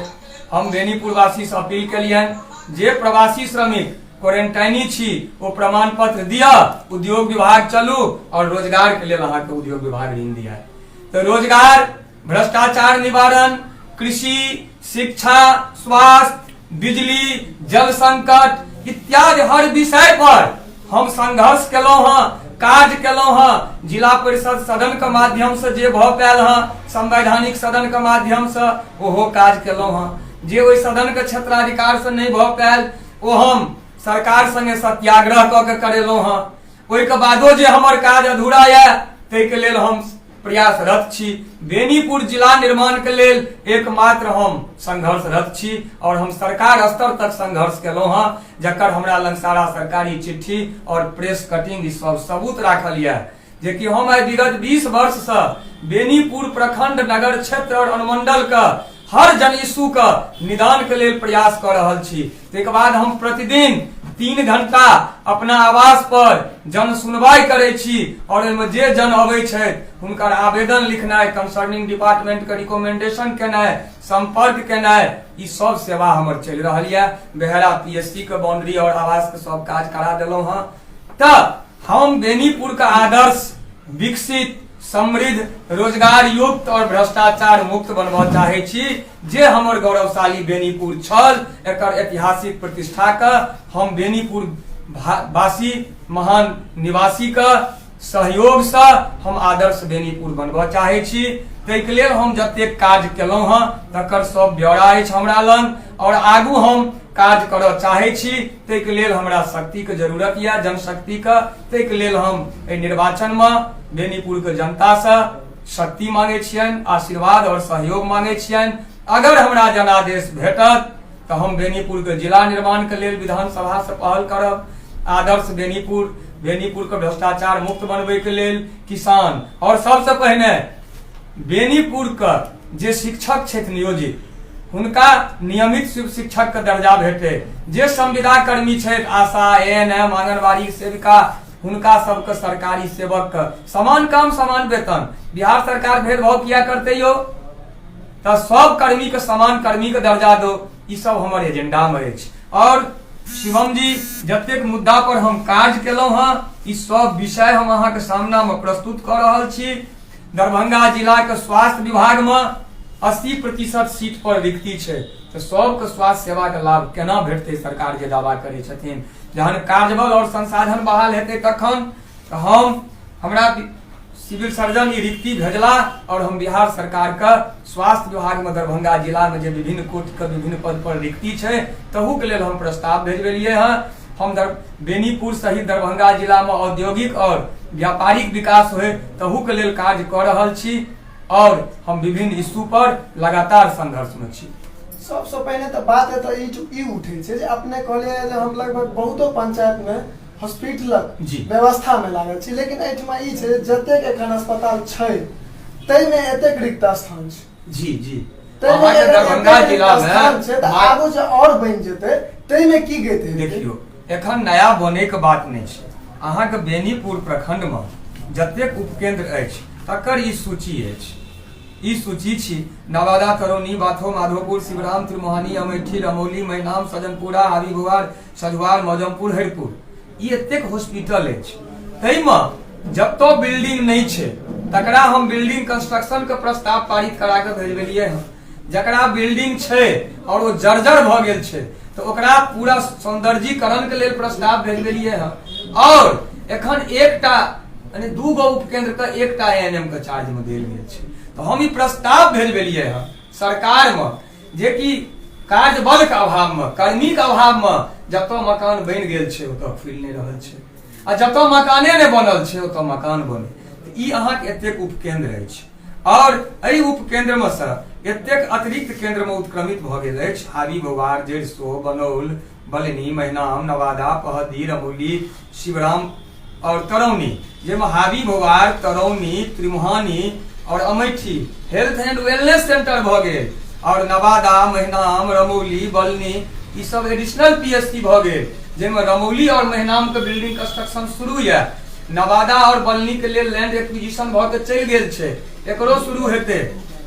हम बेनीपुरवासी से अपील केलियनि जे प्रवासी श्रमिक क्वारेंटाइनी छी ओ प्रमाण पत्र दिअ, उद्योग विभाग चलू और रोजगार के लेल अहाँके उद्योग विभाग ऋण दिया। तऽ रोजगार, भ्रष्टाचार निवारण, कृषि, शिक्षा, स्वास्थ्य, बिजली, जल संकट इत्यादि हर विषय पर हम संघर्ष केलहुँ हँ, काज केलहुँ हँ। जिला परिषद सदन के माध्यम से जे भऽ पायल हँ, संवैधानिक सदन के माध्यम से ओहो काज केलहुँ हँ। जे ओहि सदन के क्षेत्राधिकार से नहि भऽ पायल ओ हम सरकार संगे सत्याग्रह कऽ के करेलहुँ हँ। ओहिके बादो जे हमर काज अधूरा यऽ ताहिके लेल हम प्रयासरत छी। बेनीपुर जिला निर्माण के लेल एकमात्र हम संघर्षरत छी और हम सरकार स्तर तक संघर्ष केलहुँ हँ, जकर हमरा लग सारा सरकारी चिट्ठी और प्रेस कटिंग ई सब सबूत राखल यऽ जे कि हम आइ विगत 20 वर्ष से बेनीपुर प्रखंड नगर क्षेत्र और अनुमंडल के हर जन इशू के निदान के लेल प्रयास कऽ रहल छी। ताहिके बाद हम प्रतिदिन 3 घंटा अपना आवास पर जन सुनवाई करै छी और ओहिमे जे जन अबै छथि हुनकर आवेदन लिखनाइ, कंसर्निंग डिपार्टमेंट के रिकमेंडेशन केनाइ, संपर्क केनाइ, ई सब सेवा हमर चलि रहल यऽ। बेहरा पीएससी के बाउंड्री और आवास के सब काज करा देलहुँ हँ। तऽ हम बेनीपुर के आदर्श विकसित, समृद्ध, रोजगार युक्त और भ्रष्टाचार मुक्त बनबऽ चाहै छी। जे हमर गौरवशाली बेनीपुर छल एकर ऐतिहासिक प्रतिष्ठा के हम बेनीपुर वासी महान निवासी के सहयोग से हम आदर्श बेनीपुर बनबऽ चाहै छी। ताहिके लेल हम जतेक काज केलहुँ हँ तकर सब ब्यौरा अछि हमरा लग और आगू हम काज करऽ चाहै छी। ताहिके लेल हमरा शक्तिके जरूरत यऽ, जनशक्तिके। ताहिके लेल हम एहि निर्वाचनमे बेनीपुरके जनतासँ शक्ति मांगे छियनि, आशीर्वाद और सहयोग मांगे छियनि। अगर हमरा जनादेश भेटत तऽ हम बेनीपुरके जिला निर्माणके लेल विधानसभा से पहल करब। आदर्श बेनीपुर, बेनीपुरके भ्रष्टाचार मुक्त बनबैके लेल किसान और सबसे पहिने बेनीपुरके जे शिक्षक छथि नियोजित हुनका नियमित शिक्षक के दर्जा भेटे, जे संविदा कर्मी छथि आशा, एएनएम, आंगनबाड़ी सेविका, हुनका सबके सरकारी सेवक के समान काम समान वेतन। बिहार सरकार भेदभाव किया करते यो? तऽ सब कर्मी के समान कर्मी के दर्जा दो, ई सब हमर एजेंडा में अछि। और शिवम जी, जतेक मुद्दा पर हम काज केलहुँ हँ ई सब विषय हम अहाँके सामना में प्रस्तुत कऽ रहल छी। दरभंगा जिला के स्वास्थ्य विभाग में 80% सीट पर रिक्ति छै, तऽ सबके स्वास्थ्य सेवा के लाभ केना भेटतै? सरकार जे दावा करै छथिन जहन कार्यबल और संसाधन बहाल हेतै तखन। तऽ हमरा सिविल सर्जन ई रिक्ति भेजला और हम बिहार सरकार के स्वास्थ्य विभाग में दरभंगा जिला में जे विभिन्न कोटि के विभिन्न पद पर रिक्ति छै तहू के लेल हम प्रस्ताव भेजबेलियै हँ। हम बेनीपुर सहित दरभंगा जिला में औद्योगिक और व्यापारिक विकास होय तहू के लेल कार्य कऽ रहल छी और हम विभिन्न इशू पर लगातार संघर्ष में छी। सबसँ पहिने तऽ बात एतऽ ई उठै छै जे अपने कहलियै जे हम लगभग बहुतो पंचायत में हॉस्पिटलक व्यवस्था में लागल छी, लेकिन एहिठमा ई छै जतेक एखन अस्पताल छै ताहिमे एतेक रिक्त स्थान छै। जी जी। ताहिमे अहाँके अगर दरभंगा एतेक जिला रिक्त में स्थान छै तऽ आगू जे आओर बनि जेतै ताहिमे की गति हेतै? देखियौ, एखन नया बनैके बात नहि छै। अहाँके बेनीपुर प्रखंड में जतेक उपकेंद्र अछि तकर ई सूची अछि। ई सूची छी। नवादा, तरौनी, बाथो, माधोपुर, शिवराम, त्रिमोहानी, अमेठी, रमौली, मैनाम, सजनपुरा, हावीगुआर, सझुआर, मौजमपुर, हरिपुर, ई एतेक हॉस्पिटल अछि। ताहिमे जतऽ बिल्डिंग नहि छै तकरा हम बिल्डिंग कंस्ट्रक्शन के प्रस्ताव पारित करा के भेजबेलियै हँ। जकरा बिल्डिंग छै और ओ जर्जर भऽ गेल छै तऽ ओकरा पूरा सौंदर्यीकरण के लेल प्रस्ताव भेजबेलियै हँ। और एखन एकटा यानी 2 गो उपकेंद्र के एकटा एएनएम के चार्ज में देल गेल छै। तऽ हम ई प्रस्ताव भेजबेलियै हँ सरकार में जे कि कार्यबल के अभाव में, कर्मी के अभाव में जतऽ मकान बनि गेल छै ओतऽ खुलि नहि रहल छै, आ जतऽ मकाने नहि बनल छै ओतऽ मकान बने। तऽ ई अहाँके एतेक उपकेंद्र अछि और एहि उपकेंद्र में से एतेक अतिरिक्त केंद्र में उत्क्रमित भऽ गेल अछि। हावी बौआर, जरिसो, बनौल, बलनी, महिनाम, नवादा, पहदी, रमौली, शिवराम और तरौनी, जाहिमे हावी बौआर, तरौनी, त्रिमुहानी और Amethi health and wellness centre भऽ गेल, और नवादा, महिनाम, रमौली, बलनी ई सब एडिशनल पीएससी भऽ गेल, जाहिमे रमौली और महिनाम के बिल्डिंग कंस्ट्रक्शन शुरू यऽ। नवादा और बलनी के लेल लैंड एक्विजिशन भऽ के चलि गेल छै, एकरो शुरू हेतै।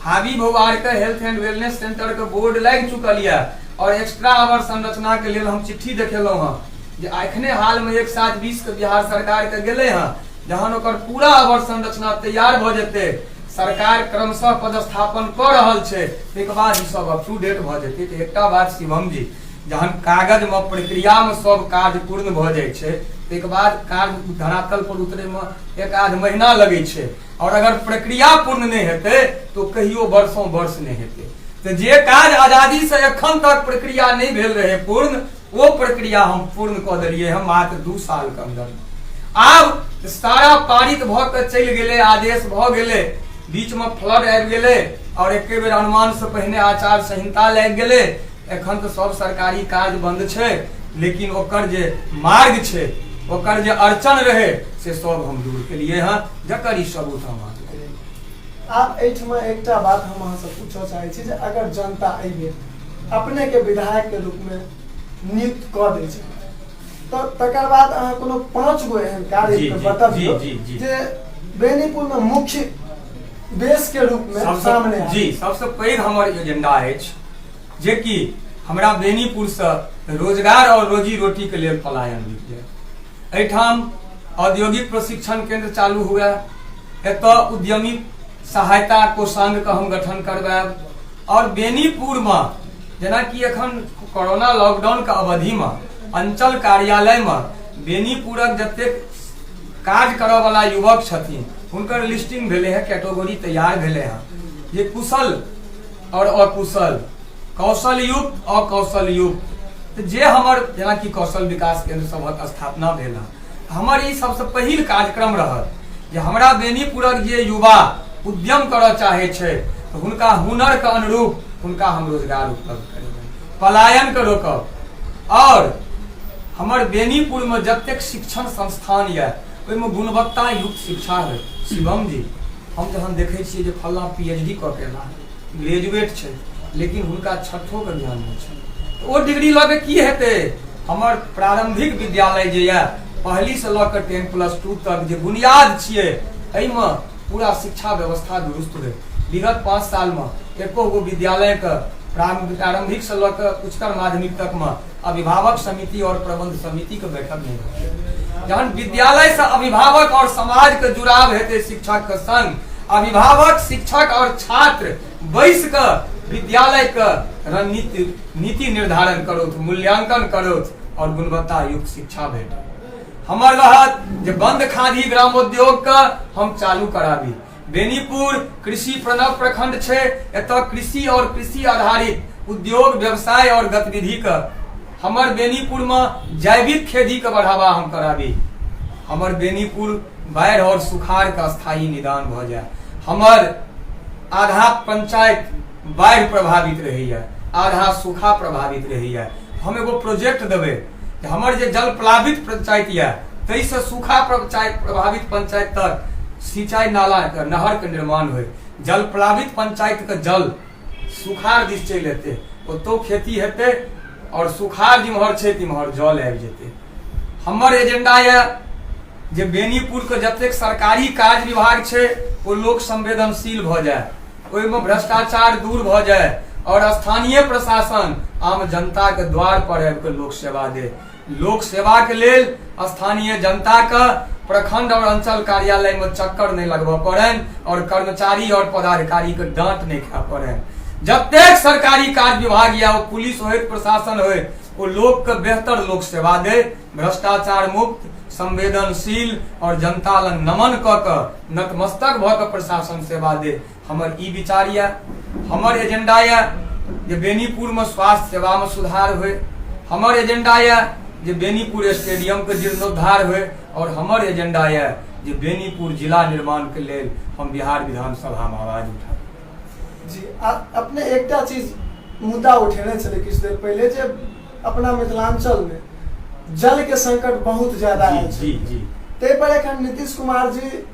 हावी भौआर के हेल्थ एंड वेलनेस सेंटर के बोर्ड लागि चुकल यऽ और एक्स्ट्रा our संरचना के लेल हम चिट्ठी देखेलहुँ हँ जे एखने हाल में 1/7/20 के बिहार सरकार के गेलै हँ। जहन ओकर पूरा our संरचना तैयार भऽ जेतै, सरकार क्रमशः पदस्थापन कऽ रहल छै, ताहिके बाद ई सब अप टू डेट भऽ जेतै। तऽ एकटा बात शिवम जी, जहन कागज में प्रक्रिया में सब कार्य पूर्ण भऽ जाइ छै ताहिके बाद कार्य धरातल पर उतरे में एक आध महीना लगै छै, और अगर प्रक्रिया पूर्ण नहि हेतै तो कहियो वर्षों वर्ष नहि हेतै। तऽ जे काज आजादी से एखन तक प्रक्रिया नहि भेल रहे पूर्ण, वो प्रक्रिया हम पूर्ण कऽ देलियै हम मात्र 2 साल के अंदर। आब सारा पारित भऽ के चलि गेलै, आदेश भऽ गेलै, बीच में फ्लड आबि गेलै और एके बेर अनुमान से पहिने आचार संहिता लागि गेलै। एखन तऽ सब सरकारी काज बंद छै, लेकिन ओकर जे मार्ग छै, ओकर जे अड़चन रहे से सब हम दूर केलियै हँ, जकर ई सबूत हम अहाँके देलियै। आब एहिठमा एकटा बात हम अहाँसँ पूछऽ चाहै छी जे अगर जनता एहि बेर अपने के विधायक के रूप में नियुक्त कऽ दै छै तऽ तकर बाद अहाँ कोनो 5 गो एहन कार्य बतबियौ जे बेनीपुर में मुख्य बेस के रूप में सामने आयल। जी, सबसे पैघ हमर एजेंडा अछि जे कि हमरा बेनीपुर से रोजगार और रोजी रोटी के लेल पलायन रुकि जाय। एहिठाम औद्योगिक प्रशिक्षण केंद्र चालू हुए, एतऽ उद्यमी सहायता कोषांग के हम गठन करवायब। और बेनीपुर में जेनाकि एखन कोरोना लॉकडाउन के अवधि में अंचल कार्यालय में बेनीपुरक जतेक काज करऽ वाला युवक छथिन हुनकर लिस्टिंग भेलै हँ, कैटेगरी तैयार भेलै हँ जे कुशल और अकुशल, कौशल युक्त अकौशल युक्त। तऽ जे हमर जेनाकि कौशल विकास केंद्र सभक स्थापना भेल हँ, हमर ई सबसँ पहिल कार्यक्रम रहत जे हमरा बेनीपुरक जे युवा उद्यम करऽ चाहै छै तऽ हुनका हुनरके अनुरूप हुनका हम रोजगार उपलब्ध करेबै, पलायनके रोकब। और हमर बेनीपुरमे जतेक शिक्षण संस्थान यऽ ओहिमे गुणवत्ता युक्त शिक्षा होइ। शिवम जी, हम जहन देखै छियै जे फल्लाँ पीएचडी कऽ के एला, ग्रेजुएट छै, लेकिन हुनका छठोके ज्ञान नहि छै, तऽ ओ डिग्री लऽ के की हेतै? हमर प्रारंभिक विद्यालय जे यऽ पहली से लऽ के 10+2 तक जे बुनियाद छियै एहिमे पूरा शिक्षा व्यवस्था दुरुस्त होइ। विगत 5 साल में एको गो विद्यालय के प्रारंभिक से लऽ के उच्चतर माध्यमिक तक में अभिभावक समिति और प्रबंध समिति के बैठक नहीं भेल। जहन विद्यालय से अभिभावक और समाज के जुड़ाव हेतै शिक्षक के संग, अभिभावक, शिक्षक और छात्र बैस के विद्यालय के रणनीति नीति निर्धारण करोथ, मूल्यांकन करोथ और गुणवत्ता युक्त शिक्षा भेटत। हमर रहत जे बंद खादी ग्रामोद्योग के हम चालू कराबी। बेनीपुर कृषि प्रणव प्रखंड छै, एतऽ कृषि और कृषि आधारित उद्योग व्यवसाय और गतिविधि के हमर बेनीपुर में जैविक खेती के बढ़ावा हम कराबी। हमर बेनीपुर बाढ़ि और सुखाड़ के स्थायी निदान भऽ जाय। हमर आधा पंचायत बाढ़ि प्रभावित रहैया, आधा सूखा प्रभावित रहैया। हम एगो प्रोजेक्ट देबै जे हमर जे जल प्लावित पंचायत यऽ ताहिसँ सूखा प्रभावित पंचायत तक सिंचाई नाला के नहर के निर्माण होय। जल प्लावित पंचायत के जल सुखाड़ दिस चलि एतै, ओतौ खेती हेतै और सुखाड़ जिम्हर छै तिम्हर जल आबि जेतै। हमर एजेंडा यऽ जे बेनीपुर के जतेक सरकारी कार्य विभाग छै ओ लोक संवेदनशील भऽ जाय। ओहिमे भ्रष्टाचार दूर भऽ जाय और स्थानीय प्रशासन आम जनता के द्वार पर आबि कऽ लोक सेवा दे। लोक सेवा के लेल स्थानीय जनता के प्रखंड और अंचल कार्यालय में चक्कर नहीं लगबऽ पड़नि और कर्मचारी और पदाधिकारी के डांट नहीं खाए पड़नि। जतेक सरकारी कार्य विभाग या ओ पुलिस होइत, प्रशासन होइत, ओ लोक के बेहतर लोक सेवा दे, भ्रष्टाचार मुक्त, संवेदनशील और जनता लग नमन कऽ के नतमस्तक भऽ के प्रशासन सेवा दे। हमर ई विचार यऽ, हमर एजेंडा यऽ जे बेनीपुर में स्वास्थ्य सेवा में सुधार होए, हमर एजेंडा यऽ जे बेनीपुर स्टेडियम के जीर्णोद्धार होए और हमर एजेंडा यऽ जे बेनीपुर जिला निर्माण के लेल हम बिहार विधानसभा में आवाज उठाबी। जी, अपने एकटा चीज मुद्दा उठेने छलै किछु देर पहिले जे अपना मिथिलांचल में जल के संकट बहुत ज्यादा जी, अछि। जी, जी। ताहि पर एखन नीतीश कुमार जी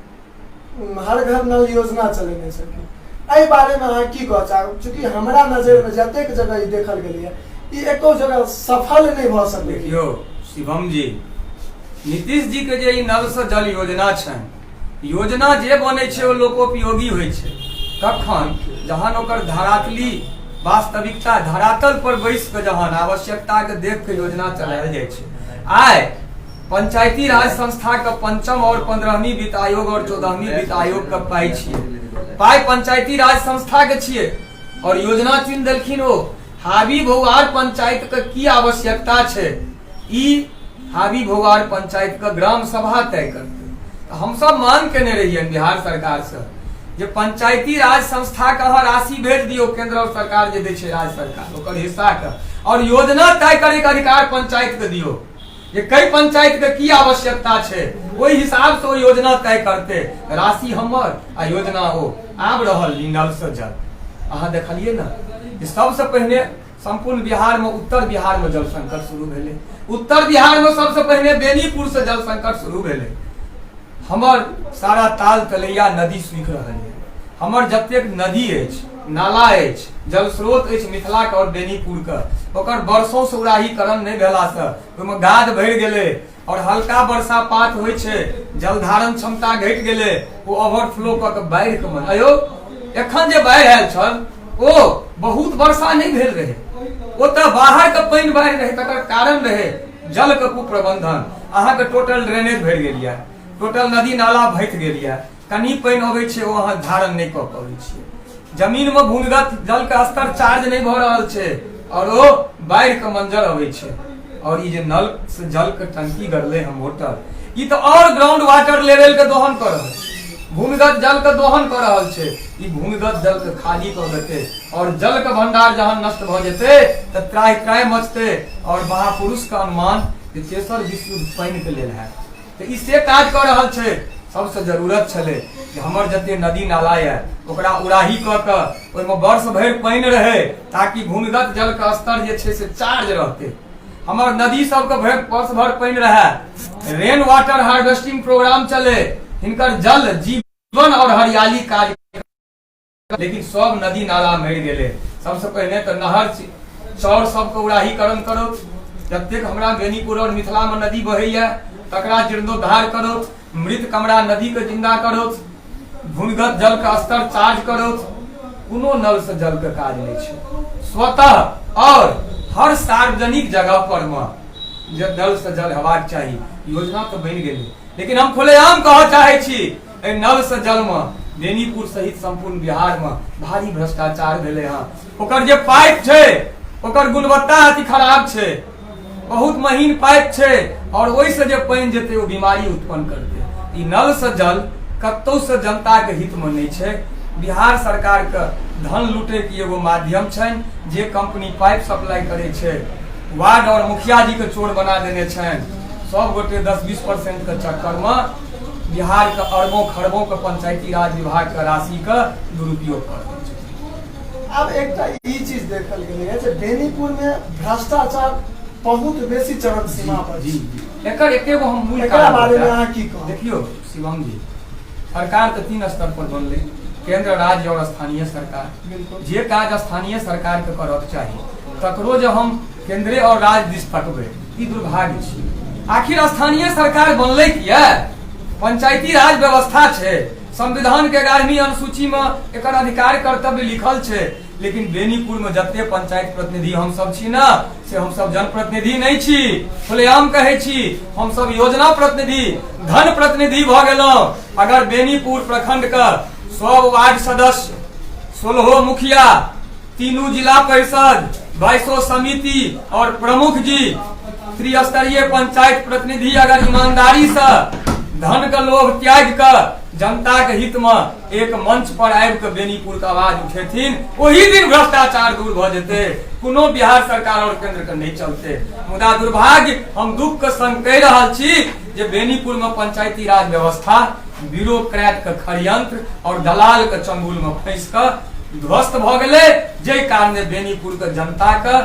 हर घर नल योजना चलेने छलखिन, एहि बारे में अहाँ की कहऽ चाहब? चूँकि हमरा नजर में जतेक जगह ई देखल गेलैए ई एको जगह सफल नहि भऽ सकलै। देखियौ शिवम जी, नीतीश जी के जे ई नल से जल योजना छनि, योजना जे बनै छै ओ लोकोपयोगी होइ छै कखन जहन ओकर धरातली वास्तविकता धरातल पर बैस कऽ जहन आवश्यकता के देख के योजना चलायल जाइ छै। आइ पंचायती राज संस्था के पंचम और 15वीं वित्त आयोग और 14वीं वित्त आयोग के पाई छियै, पाई पंचायती राज संस्था के छियै और योजना चुनि देलखिन ओ। हाबी भौआर पंचायत के की आवश्यकता छै ई हाबी भौआर पंचायत के ग्राम सभा तय करतै। तऽ हमसब मांग केने रहियनि बिहार सरकार से जे पंचायती राज संस्था के अहाँ राशि भेज दियौ, केंद्र और सरकार जे दै छै राज्य सरकार ओकर हिस्सा के, और योजना तय करे के अधिकार पंचायत के दियौ जे कई पंचायत के की आवश्यकता छै ओहि हिसाब से ओ योजना तय करते, राशि हमर आ योजना ओ। आब रहल नल से जल, अहाँ देखलिए ने जे सबसे पहिने संपूर्ण बिहार में उत्तर बिहार में जल संकट शुरू भेलै। उत्तर बिहार में सबसे पहिने बेनीपुर से जल संकट शुरू भेलै। हमर सारा ताल तलैया नदी सूखि रहल है, हमर जतेक नदी अछि, नाला अछि, जल स्रोत अछि मिथिला के और बेनीपुर के, ओकर वर्षों से उड़ाहीकरण नहि भेला से ओहिमे गाद भरि गेलै और हल्का वर्षापात होइ छै, जल धारण क्षमता घटि गेलै, ओ ओवरफ्लो कऽ के बाढ़ि के मन। अयो एखन जे बाढ़ि आयल छल ओ बहुत वर्षा नहि भेल रहै, ओ तऽ बाहर के पानि बाढ़ि रहै, तकर कारण रहै जल के कुप्रबंधन। अहाँके टोटल ड्रेनेज भरि गेल यऽ, टोटल नदी नाला भरि गेल यऽ, कनि पानि अबै छै ओ अहाँ धारण नहि कऽ पबै छियै, जमीन में भूमिगत जल के स्तर चार्ज नहि भऽ रहल छै और ओ बाढ़ि के मंजर अबै छै। और ई जे नल से जल के टंकी गड़ले हम मोटर, ई तऽ और ग्राउंड वाटर लेवल के दोहन कऽ रहल छै, भूमिगत जल के दोहन कऽ रहल छै। ई भूमिगत जल के खाली कऽ देतै और जल के भंडार जहन नष्ट भऽ जेतै तऽ त्राहि त्राहि मचतै और महापुरुष के अनुमान जे तेसर विश्व युद्ध पानि के लेल हैत। तऽ ई से काज कऽ रहल छै। सबसे जरूरत छलै जे हमर जते नदी नाला यऽ ओकरा उड़ाही कऽ कऽ ओहिमे वर्ष भरि पानि रहै ताकि भूमिगत जल के स्तर जे छै से चार्ज रहतै, हमर नदी सबके भरि वर्ष भरि पानि रहै, रेन वाटर हार्वेस्टिंग प्रोग्राम चले, हिनकर जल जीवन और हरियाली कार्य। लेकिन सब नदी नाला मरि गेलै। सबसे पहिने तऽ नहर चौर सबके उड़ाहीकरण करो, जतेक हमरा बेनीपुर और मिथिला में नदी बहैया तकरा जीर्णोद्धार करो, मृत कमरा नदी के जिंदा करो, भूमिगत जल के स्तर चार्ज करो। कोनो नल से जल के काज नहीं छै। स्वतः और हर सार्वजनिक जगह पर में जे नल से जल हेबाक चाही, योजना तऽ बनि गेलै, लेकिन हम खुलेआम कहऽ चाहै छी एहि नल से जल में बेनीपुर सहित संपूर्ण बिहार में भारी भ्रष्टाचार भेलै हँ। ओकर जे पाइप छै ओकर गुणवत्ता अति खराब छै, बहुत महीन पाइप छै और ओहिसँ जे पानि जेतै ओ बीमारी उत्पन्न करतै। ई नल से जल कतौ से जनता के हित में नहि छै। बिहार सरकार के धन लूटे के एगो माध्यम छनि जे कंपनी पाइप सप्लाई करै छै, वार्ड और मुखिया जी के चोर बना देने छनि। सब गोटे 10-20% के चक्कर में बिहार के अरबों खरबों के पंचायती राज विभाग के राशि के दुरुपयोग कर रहल छथिन। आब एकटा ई चीज देखल गेलै जे बेनीपुर में भ्रष्टाचार बहुत बेसी चरम सीमा पर जी, जी। एकर एकेगो हम मूल एकरा कारण बारे में बतायब। अहाँ की कहब? देखियौ शिवम जी, सरकार तऽ 3 स्तर पर बनलै, केंद्र, राज्य और स्थानीय सरकार। बिल्कुल। जे काज स्थानीय सरकार के करक चाही तकरो जे हम केंद्रीय और राज्य दिस तकबै ई दुर्भाग्य छै। आखिर स्थानीय सरकार बनलै किया? पंचायती राज व्यवस्था छै, संविधान के 11वीं अनुसूची में एकर अधिकार कर्तव्य लिखल छै। लेकिन बेनीपुर में जते पंचायत प्रतिनिधि हम सब छी ना, से हम सब जनप्रतिनिधि नहीं छी, खुलेआम कहै छी, हम सब योजना प्रतिनिधि, धन प्रतिनिधि भ गेलहुँ। अगर बेनीपुर प्रखंड के सब वार्ड सदस्य, 16 मुखिया, 3 जिला परिषद, 22 समिति और प्रमुख जी, त्रिस्तरीय पंचायत प्रतिनिधि अगर ईमानदारी से धन के लोभ त्याग के जनता के हित में एक मंच पर आबि के बेनीपुर के आवाज उठेथिन, ओही दिन भ्रष्टाचार दूर भ जेते, कोनो बिहार सरकार और केंद्र के नहीं चलते। मुदा दुर्भाग्य, हम दुख के संग कहि रहल छी जे बेनीपुर में पंचायती राज व्यवस्था ब्यूरोक्रेट के खड़यंत्र और दलाल के चंगुल में फंस के ध्वस्त भ गेलै, जाहि कारणे बेनीपुर के जनता के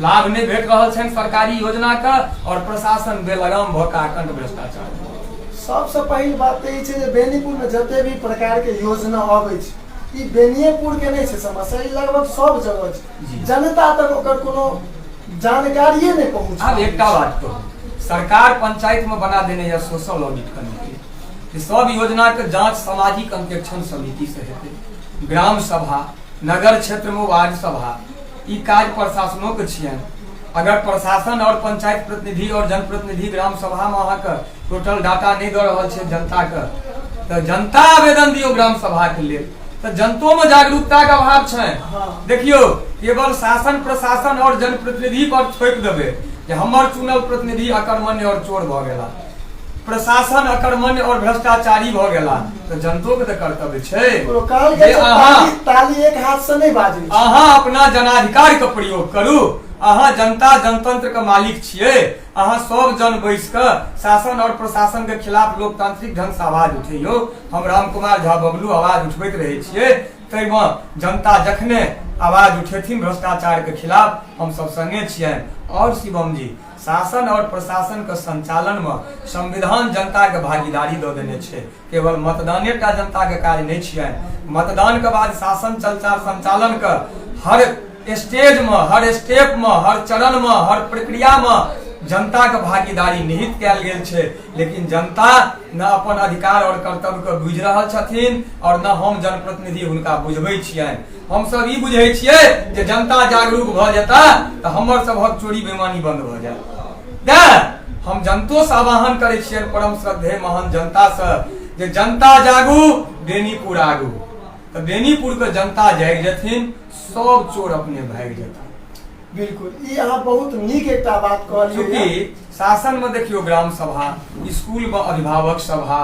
लाभ नहीं भेट रहल छनि सरकारी योजना के और प्रशासन बेलगाम भ के आकंठ भ्रष्टाचार। सबसँ पहिल बात तऽ ई छै जे बेनीपुर में जते भी प्रकार के योजना अबै छै, ई बेनिएपुर के नहि छै समस्या, ई लगभग सब जगह छै। जनता तक ओकर कोनो जानकारिए नहि पहुँच। आब एकटा बात कहू, सरकार पंचायत में बना देने यऽ सोशल ऑडिट कमिटी, जे सब योजना के जांच सामाजिक अंकेक्षण समिति से हेतै, ग्राम सभा, नगर क्षेत्र में वार्ड सभा, ई काज प्रशासनो के छियनि। अगर प्रशासन और पंचायत प्रतिनिधि और जनप्रतिनिधि ग्राम सभा में अहाँके टोटल डाटा नहि दऽ रहल छै जनता के, तऽ जनता आवेदन दियौ ग्राम सभा के लेल, तऽ जनतो में जागरूकता के अभाव छै। देखियौ, केवल शासन प्रशासन और जनप्रतिनिधि पर थोपि देबै जे हमर चुनल प्रतिनिधि अकर्मण्य और चोर भऽ गेला, प्रशासन अकर्मण्य और भ्रष्टाचारी भऽ गेला, तऽ जनतो के तऽ कर्तव्य छै ओ कहल गेल जे छै, अहाँ ताली ताली एक हाथ से नहि बाजै छै। अहाँ अपना जनाधिकार के प्रयोग करू। अहाँ जनता जनतंत्र के मालिक छियै। अहाँ सब जन बैस कऽ शासन और प्रशासन के खिलाफ लोकतांत्रिक ढंग से आवाज उठैयौ। हम राम कुमार झा बबलू आवाज उठबैत रहै छियै, ताहिमे जनता जखने आवाज उठेथिन भ्रष्टाचार के खिलाफ, हम सब संगे छियनि। और शिवम जी, शासन और प्रशासन के संचालन में संविधान जनता के भागीदारी दऽ देने छै। केवल मतदाने टा जनता के काज नहीं छियनि। मतदान के बाद शासन चलचार संचालन के हर स्टेज में, हर स्टेप में, हर चरण में, हर प्रक्रिया में जनता के भागीदारी निहित कयल गेल छै। लेकिन जनता न अपन अधिकार और कर्तव्य के बुझि रहल छथिन और न हम जनप्रतिनिधि हुनका बुझबै छियनि। हम सब ई बुझै छियै जे जनता जागरूक भऽ जेता तऽ हमर सबहक चोरी बेमानी बंद भऽ जायत। तें हम जनतो से आह्वान करै छियनि, परम श्रद्धेय महान जनता से, जे जनता जागू, बेनीपुर आगू। तऽ बेनीपुर के जनता जागि जेथिन, सब चोर अपने भागि जेता। बिल्कुल, ई अहाँ बहुत नीक एकटा बात कहलियै। चूँकि शासन में देखियौ, ग्राम सभा, स्कूल में अभिभावक सभा,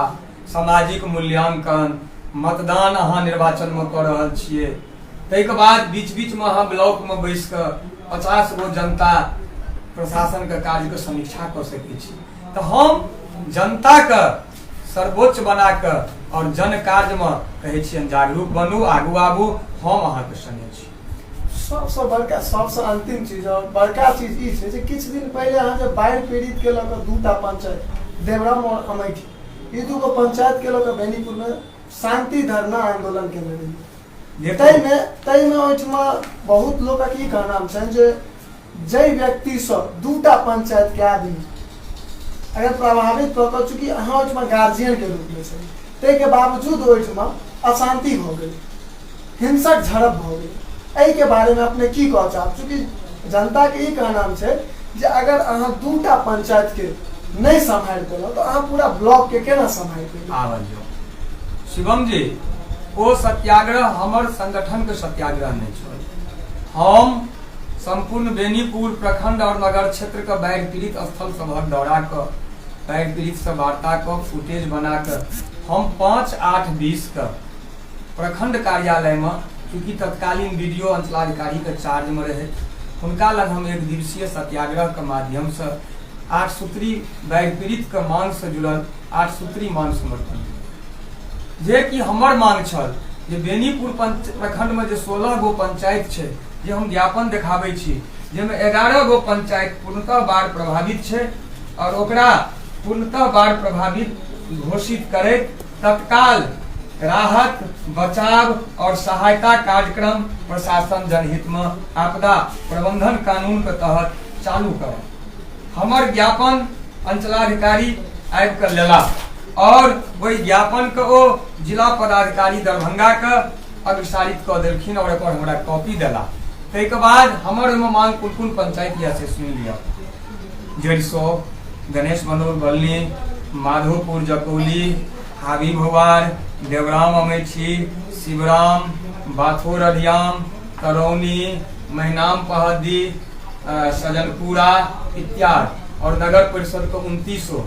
सामाजिक मूल्यांकन, मतदान अहाँ निर्वाचन में कऽ रहल छियै, ताहिके बाद बीच बीच में अहाँ ब्लॉक में बैस कऽ 50 गो जनता प्रशासन के कार्य के समीक्षा कऽ सकै छी। तऽ हम जनता के सर्वोच्च बना कऽ और जन कार्य में कहै छियनि, जागरूक बनू, आगू आबू, हम अहाँके संगे छी। सबसँ बड़का, सबसँ अंतिम चीज और बड़का चीज ई छै जे किछु दिन पहिले अहाँ जे बाढ़ि पीड़ित के लऽ कऽ दूटा पंचायत, देवराम और अमैठी, ई दूगो पंचायत के लऽ कऽ बेनीपुर में शांति धरना आंदोलन केने रहियै। ताहिमे ओहिठमा बहुत लोकक ई कहनाम छनि जे जाहि व्यक्तिसँ दूटा पंचायत के आदमी अगर प्रभावित कऽ कऽ, चूँकि अहाँ ओहिठमा गार्जियन के रूपमे छलियै, ताहिके बावजूद ओहिठमा अशांति भऽ गेलै, हिंसक झड़प भऽ गेलै, एहिके बारेमे अपने की कहऽ चाहब? चूँकि जनताके ई कहनाम छै जे अगर अहाँ दूटा पंचायतके नहि सम्हारि पेलहुँ तऽ अहाँ पूरा ब्लॉकके केना सम्हारि पेबै? आबऽ दियौ शिवम जी, ओ सत्याग्रह हमर संगठन के सत्याग्रह नहि छल। हम सम्पूर्ण बेनीपुर प्रखंड और नगर क्षेत्र के बाढ़ि पीड़ित स्थल सभक दौरा कऽ, बाढ़ि पीड़ित से वार्ता कऽ, फुटेज बना कऽ हम 5/8/20 के प्रखंड कार्यालय में, चूँकि तत्कालीन बीडीओ अंचलाधिकारी के चार्ज में रहे, हुनका लग हम एक दिवसीय सत्याग्रह के माध्यम से 8 सूत्री बाढ़ि पीड़ित के मांग से जुड़ल 8 सूत्री मांग समर्थन, जे कि हमर मांग छल जे बेनीपुर प्रखंड में जे 16 गो पंचायत छै, जे हम ज्ञापन देखाबै छी, जाहिमे 11 गो पंचायत पूर्णतः बाढ़ प्रभावित छै और ओकरा पूर्णतः बाढ़ प्रभावित घोषित करैत तत्काल राहत, बचाव और सहायता कार्यक्रम प्रशासन जनहित में आपदा प्रबंधन कानून के तहत चालू करे। हमर ज्ञापन अंचलाधिकारी आबि कऽ लेला और ओहि ज्ञापन के ओ जिला पदाधिकारी दरभंगा के अग्रसारित कऽ देलखिन और एकर हमरा कॉपी देला। ताहिके बाद हमर ओहिमे मांग कोन कोन पंचायत यऽ से सुनि लिअ। जरिसो, गणेश बनौल बलनी, माधोपुर जकौली, हाबी भुवार, देवराम अमेठी, शिवराम, बाथो रधियाम, तरौनी, महिनाम पहद्दी, सजनपुरा इत्यादि और नगर परिषद के 29 तो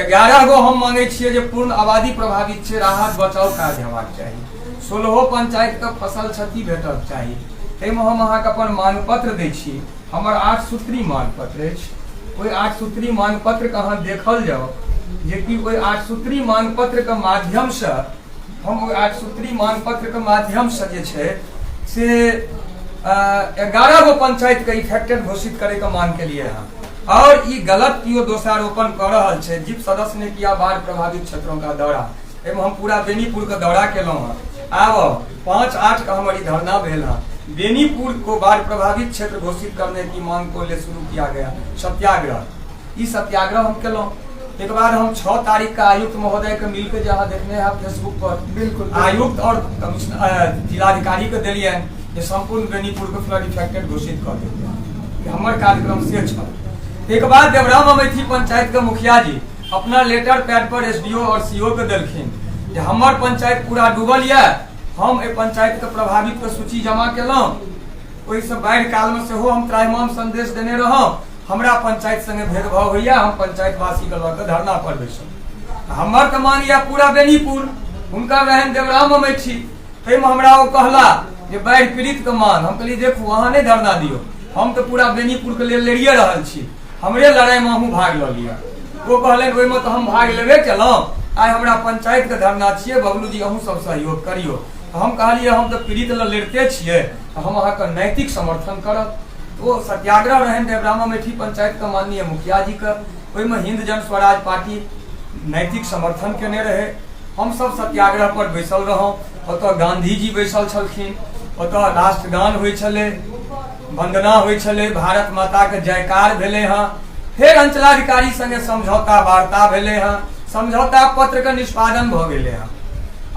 11 गो हम मांगे छियै जे पूर्ण आबादी प्रभावित छै, राहत बचाव कार्य हेबाक चाही। 16 पंचायत के फसल क्षति भेटक चाही। ताहिमे हम अहाँके अपन मांग पत्र दै छी। हमर 8 सूत्री मांग पत्र अछि। ओहि 8 सूत्री मांग पत्र के अहाँ देखल जाउ जे कि ओहि 8 सूत्री मांग पत्र के माध्यम से हम ओहि 8 सूत्री मांग पत्र के माध्यम से जे छै से 11 गो पंचायत के इफेक्टेड घोषित करे के मांग के लिए हाँ। और ई गलत कियो दोषारोपण कर रहल छै। जिप सदस्य ने किया बाढ़ प्रभावित क्षेत्रों का दौरा, एहिमे हम पूरा बेनीपुर के दौरा केलहुँ हँ। आब 5/8 के हमर ई धरना भेल हँ। बेनीपुर को बाढ़ प्रभावित क्षेत्र घोषित करने की मांग को ले शुरू किया गया सत्याग्रह, ई सत्याग्रह हम केलहुँ। एक बाद हम 6 तारीख का आयुक्त महोदय के मिलके जे अहाँ देखने हैं फेसबुक पर, बिल्कुल आयुक्त और कमिश्नर जिलाधिकारी के देलियनि जे संपूर्ण बेनीपुर के फ्लड इफेक्टेड घोषित कर देलियनि। हमर कार्यक्रम से छल। एक बाद देवराम अमेठी पंचायत के मुखिया जी अपना लेटर पैड पर एसडीओ और सीओ के देलखिन जे हमर पंचायत पूरा डूबल यऽ, हम एहि पंचायत के प्रभावित के सूची जमा केलहुँ। ओहिसँ बाढ़ि काल में सेहो हम त्राहिमाम संदेश देने रहौं, हमरा पंचायत संगे भेदभाव होइया, हम पंचायतवासी के लऽ कऽ धरना पर बैसल। हमर तऽ मांग यऽ पूरा बेनीपुर, हुनकर रहनि देवराम अमेठी। ताहिमे हमरा ओ कहला जे बाढ़ि पीड़ित के मांग। हम कहलियै देखू अहाँ नहि धरना दियौ, हम तऽ पूरा बेनीपुर के लेल लड़िए रहल छी, हमरे लड़ाइमे अहूँ भाग लऽ लिअ। ओ कहलनि ओहिमे तऽ हम भाग लेबे केलहुँ, आइ हमरा पंचायत के धरना छियै, बबलू जी अहूँ सब सहयोग करियौ। तऽ हम कहलियै हम तऽ पीड़ित लए लड़िते छियै, तऽ हम अहाँके नैतिक समर्थन करब। ओ सत्याग्रह रहनि देवरामा अमेठी पंचायत के माननीय मुखिया जी के, ओहिमे हिंद जन स्वराज पार्टी नैतिक समर्थन केने रहे। हम सब सत्याग्रह पर बैसल रहौं, ओतऽ गांधी जी बैसल छलखिन, ओतऽ राष्ट्रगान होइ छलै, वंदना होइ छलै, भारत माता के जयकार भेलै हँ। फेर अंचलाधिकारी संगे समझौता वार्ता भेलै हँ, समझौता पत्र के निष्पादन भऽ गेलै हँ।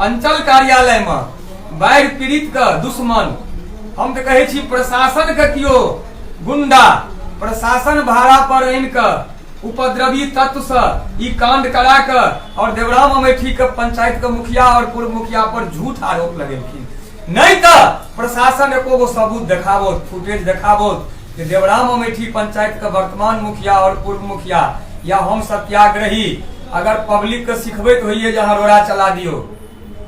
अंचल कार्यालय में बाढ़ि पीड़ित के दुश्मन, हम तऽ कहै छी प्रशासन के कियो गुंडा, प्रशासन भाड़ा पर आनि कऽ उपद्रवी तत्व से ई कांड करा कऽ और देवराम अमेठी के पंचायत के मुखिया और पूर्व मुखिया पर झूठ आरोप लगेलखिन। नहीं तऽ प्रशासन एको गो सबूत देखाबो, फुटेज देखाबो कि देवराम अमेठी पंचायत के वर्तमान मुखिया और पूर्व मुखिया या हम सत्याग्रही अगर पब्लिक के सिखबैत होइए जे अहाँ रोड़ा चला दियौ,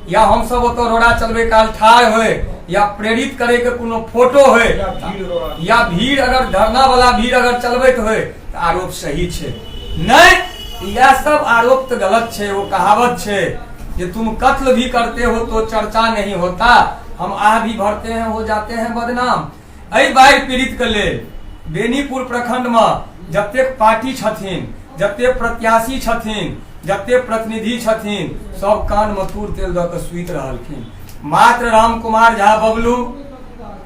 या हम सब ओतऽ रोड़ा चलबै काल ठाढ़ होय, या प्रेरित करे के कोनो फोटो होय, या भीड़ अगर धरना वाला भीड़ अगर चलबैत होय तऽ आरोप सही छै। नहीं, यह सब आरोप तऽ गलत छै। वो कहावत छै जे तुम कत्ल भी करते हो तो चर्चा नहीं होता, हम आह भी भरते हैं हो जाते हैं बदनाम। एहि बाढ़ि पीड़ित के लेल बेनीपुर प्रखंड में जतेक पार्टी छथिन, जतेक प्रत्याशी छथिन, जतेक प्रतिनिधि छथिन, सब कान में तूर तेल दऽ के सुति रहलखिन। मात्र राम कुमार झा बबलू,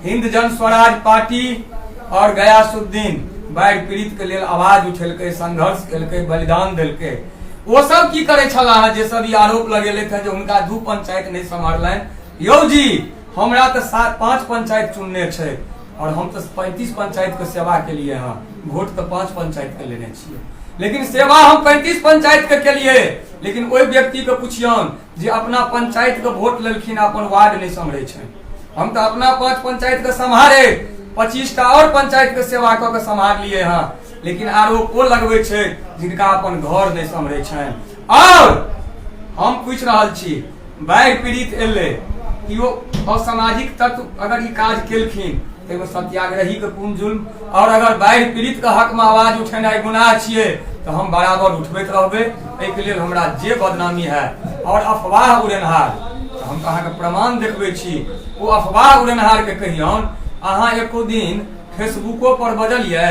हिंद जन स्वराज पार्टी और गयासुद्दीन बाढ़ि पीड़ित के लेल आवाज उठेलकै, संघर्ष केलकै, बलिदान देलकै। ओ सब की करै छलाह जे सब ई आरोप लगेलथि हँ जे हुनका 2 पंचायत नहि सम्हारलनि। यौ जी, हमरा तऽ 5 पंचायत चुनने छै और हम तऽ 35 पंचायत के सेवा के लिए हँ, वोट तऽ 5 पंचायत के लेने छियै, लेकिन सेवा हम 35 पंचायत के केलिए। लेकिन ओहि व्यक्ति के पुछियौन जे अपना पंचायत के वोट लेलखिन, अपन वार्ड नहि सम्हरै छनि। हम तऽ अपना 5 पंचायत के सम्हारे 25टा और पंचायत के सेवा कऽ के सम्हारलियै हँ, लेकिन आरोप ओ लगबै छै जिनका अपन घर नहि सम्हरै छनि। और हम पूछि रहल छी, बाढ़ि पीड़ित एलै, केओ असामाजिक तत्व अगर ई काज केलखिन तऽ एहिमे सत्याग्रही के कोन जुल्म? और अगर बाढ़ि पीड़ित के हक में आवाज उठेनाइ गुनाह छियै तऽ हम बराबर उठबैत रहबै। एहिके लेल हमरा जे बदनामी है और अफवाह उड़ेनहार, तऽ हम तऽ अहाँके प्रमाण देखबै छी। ओ अफवाह उड़ेनहार के कहियौन, अहाँ एको दिन फेसबुको पर बजलियै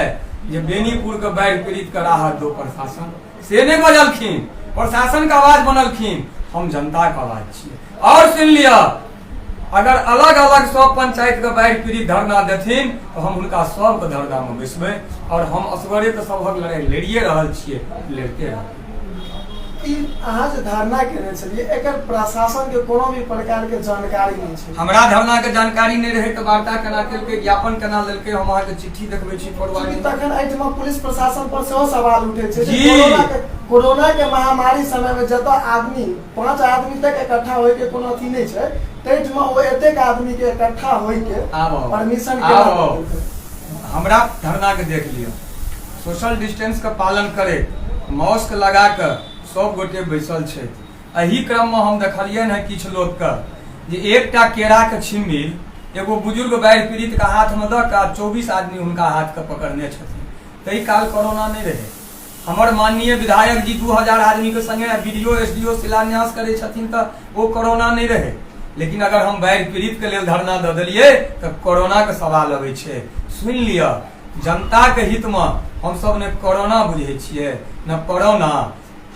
जे बेनीपुर के बाढ़ि पीड़ित के राहत दो प्रशासन? से नहि बजलखिन, प्रशासन के आवाज बनलखिन, हम जनता के आवाज छियै। और सुनि लिअ, अगर अलग अलग सब पंचायत के बाढ़ि पीड़ित धरना देथिन तऽ हम हुनका सबके धरना में बैसबै। और हम असगरे तऽ सबहक लड़ाई लड़िए रहल छियै, लड़िते रहबै। ई अहाँ जे धरना केने छलियै एकर प्रशासन के कोनो भी प्रकार के जानकारी नहि छै। हमरा धरना के जानकारी नहि रहै तऽ वार्ता केना केलकै, ज्ञापन केना लेलकै? हम अहाँके चिट्ठी देखबै छी फॉरवर्ड। तखन एहिठमा पुलिस प्रशासन पर सेहो सवाल उठै छै जे कोरोना के महामारी समय में जतऽ आदमी 5 आदमी तक इकट्ठा होय के कोनो अथी नहि छै, ताहिठमा ओ एतेक आदमी के इकट्ठा होय के परमिशन केना? हमरा धरना के देख लिअ, सोशल डिस्टेंस के पालन करैत मास्क लगा कऽ सब गोटे बैसल छथि। एहि क्रममे हम देखलियनि हँ किछु लोकके जे एकटा केराके छिम्मिल एगो बुजुर्ग बाढ़ि पीड़ितके हाथमे दऽ कऽ 24 आदमी हुनका हाथके पकड़ने छथिन। ताहि काल कोरोना नहि रहै। हमर माननीय विधायक जी 2000 आदमीके संगे B D O S D O शिलान्यास करै छथिन तऽ ओ कोरोना नहि रहै। लेकिन अगर हम बाढ़ि पीड़ितके लेल धरना दऽ देलियै तऽ कोरोनाके सवाल अबै छै। सुनि लिअ, जनताके हितमे हमसब ने कोरोना बुझै छियै ने कोरोना।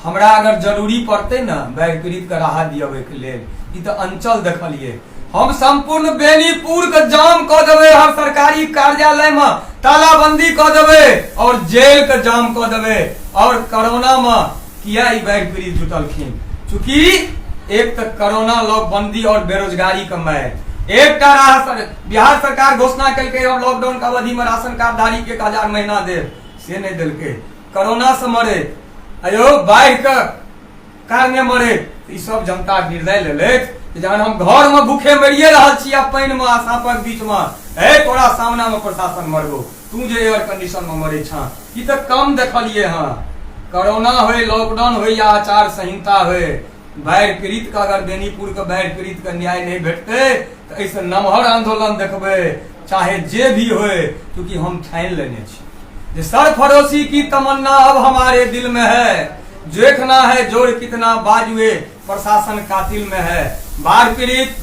हमरा अगर जरूरी पड़तै ने बाढ़ि पीड़ितके राहत दिअबैके लेल, ई तऽ अंचल देखलियै, हम सम्पूर्ण बेनीपुरके जाम कऽ देबै, हर सरकारी कार्यालयमे तालाबंदी कऽ देबै और जेलके जाम कऽ देबै। और कोरोनामे किया ई बाढ़ि पीड़ित जुटलखिन? चूँकि एक तऽ कोरोना लॉकबंदी और बेरोजगारी के मारि एकटा राह बिहार सरकार घोषणा केलकै हम लॉकडाउन के अवधि में राशन कार्ड धारी के 1000 महीना देब, से नहीं देलकै। कोरोना से मरे अयो बाढ़ि के कारणे मरे, ई सब जनता निर्णय लेलथि जहन हम घर में भूखे मरिए रहल छी आ पानि में आ साँपक बीच में, हे तोरा सामना में प्रशासन मरबो, तू जे एयर कंडीशन में मरे छा। ई तऽ कम देखलिए हँ। कोरोना होय, लॉकडाउन होय या आचार संहिता होय, बाढ़ि पीड़ित के अगर बेनीपुर के बाढ़ि पीड़ित के न्याय नहीं भेटतै तऽ एहिसँ नमहर आंदोलन देखबै, चाहे जे भी होय। चूँकि हम ठानि लेने छी जे सरफरोशी की तमन्ना अब हमारे दिल में है, देखना है जोर कितना बाजुए प्रशासन कातिल में है। बाढ़ पीड़ित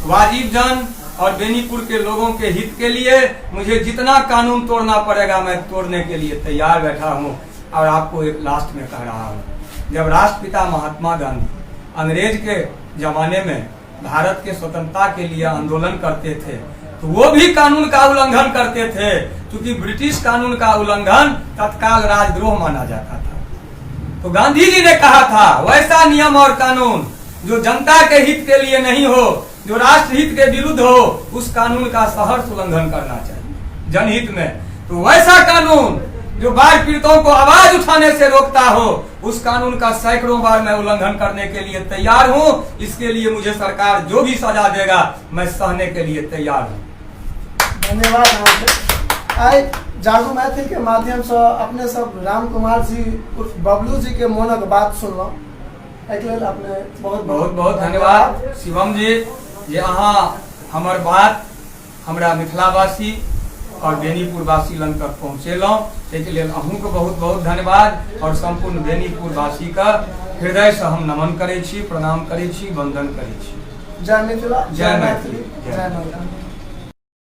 वाजिब जन और बेनीपुर के लोगों के हित के लिए मुझे जितना कानून तोड़ना पड़ेगा मैं तोड़ने के लिए तैयार बैठा हूँ। और आपको एक लास्ट में कह रहा हूँ, जब राष्ट्रपिता महात्मा गांधी अंग्रेज के जमाने में भारत के स्वतंत्रता के लिए आंदोलन करते थे तो वो भी कानून का उल्लंघन करते थे, क्योंकि ब्रिटिश कानून का उल्लंघन तत्काल राजद्रोह माना जाता था। तो गांधी जी ने कहा था वैसा नियम और कानून जो जनता के हित के लिए नहीं हो, जो राष्ट्रहित के विरुद्ध हो, उस कानून का सहर्ष उल्लंघन करना चाहिए जनहित में। तो वैसा कानून जो बाढ़ पीड़ितों को आवाज उठाने से रोकता हो, उस कानून का सैकड़ों बार मैं उल्लंघन करने के लिए तैयार हूं। इसके लिए मुझे सरकार जो भी सजा देगा मैं सहने के लिए तैयार हूं। धन्यवाद अहाँके। आइ जागू मैथिल के माध्यम से अपने सब राम कुमार जी उर्फ बबलू जी के मोनक बात सुनलहुँ, एहिके लेल अपने बहुत बहुत बहुत धन्यवाद शिवम जी, जे अहाँ हमर बात हमरा मिथिलावासी और बेनीपुरवासी लग तक पहुँचेलहुँ, ताहिके लेल अहूँके बहुत बहुत धन्यवाद। और सम्पूर्ण बेनीपुरवासी के हृदय से हम नमन करै छी, प्रणाम करै छी, वंदन करै छी। जय मिथिला, जय मैथिली, जय मैथिली।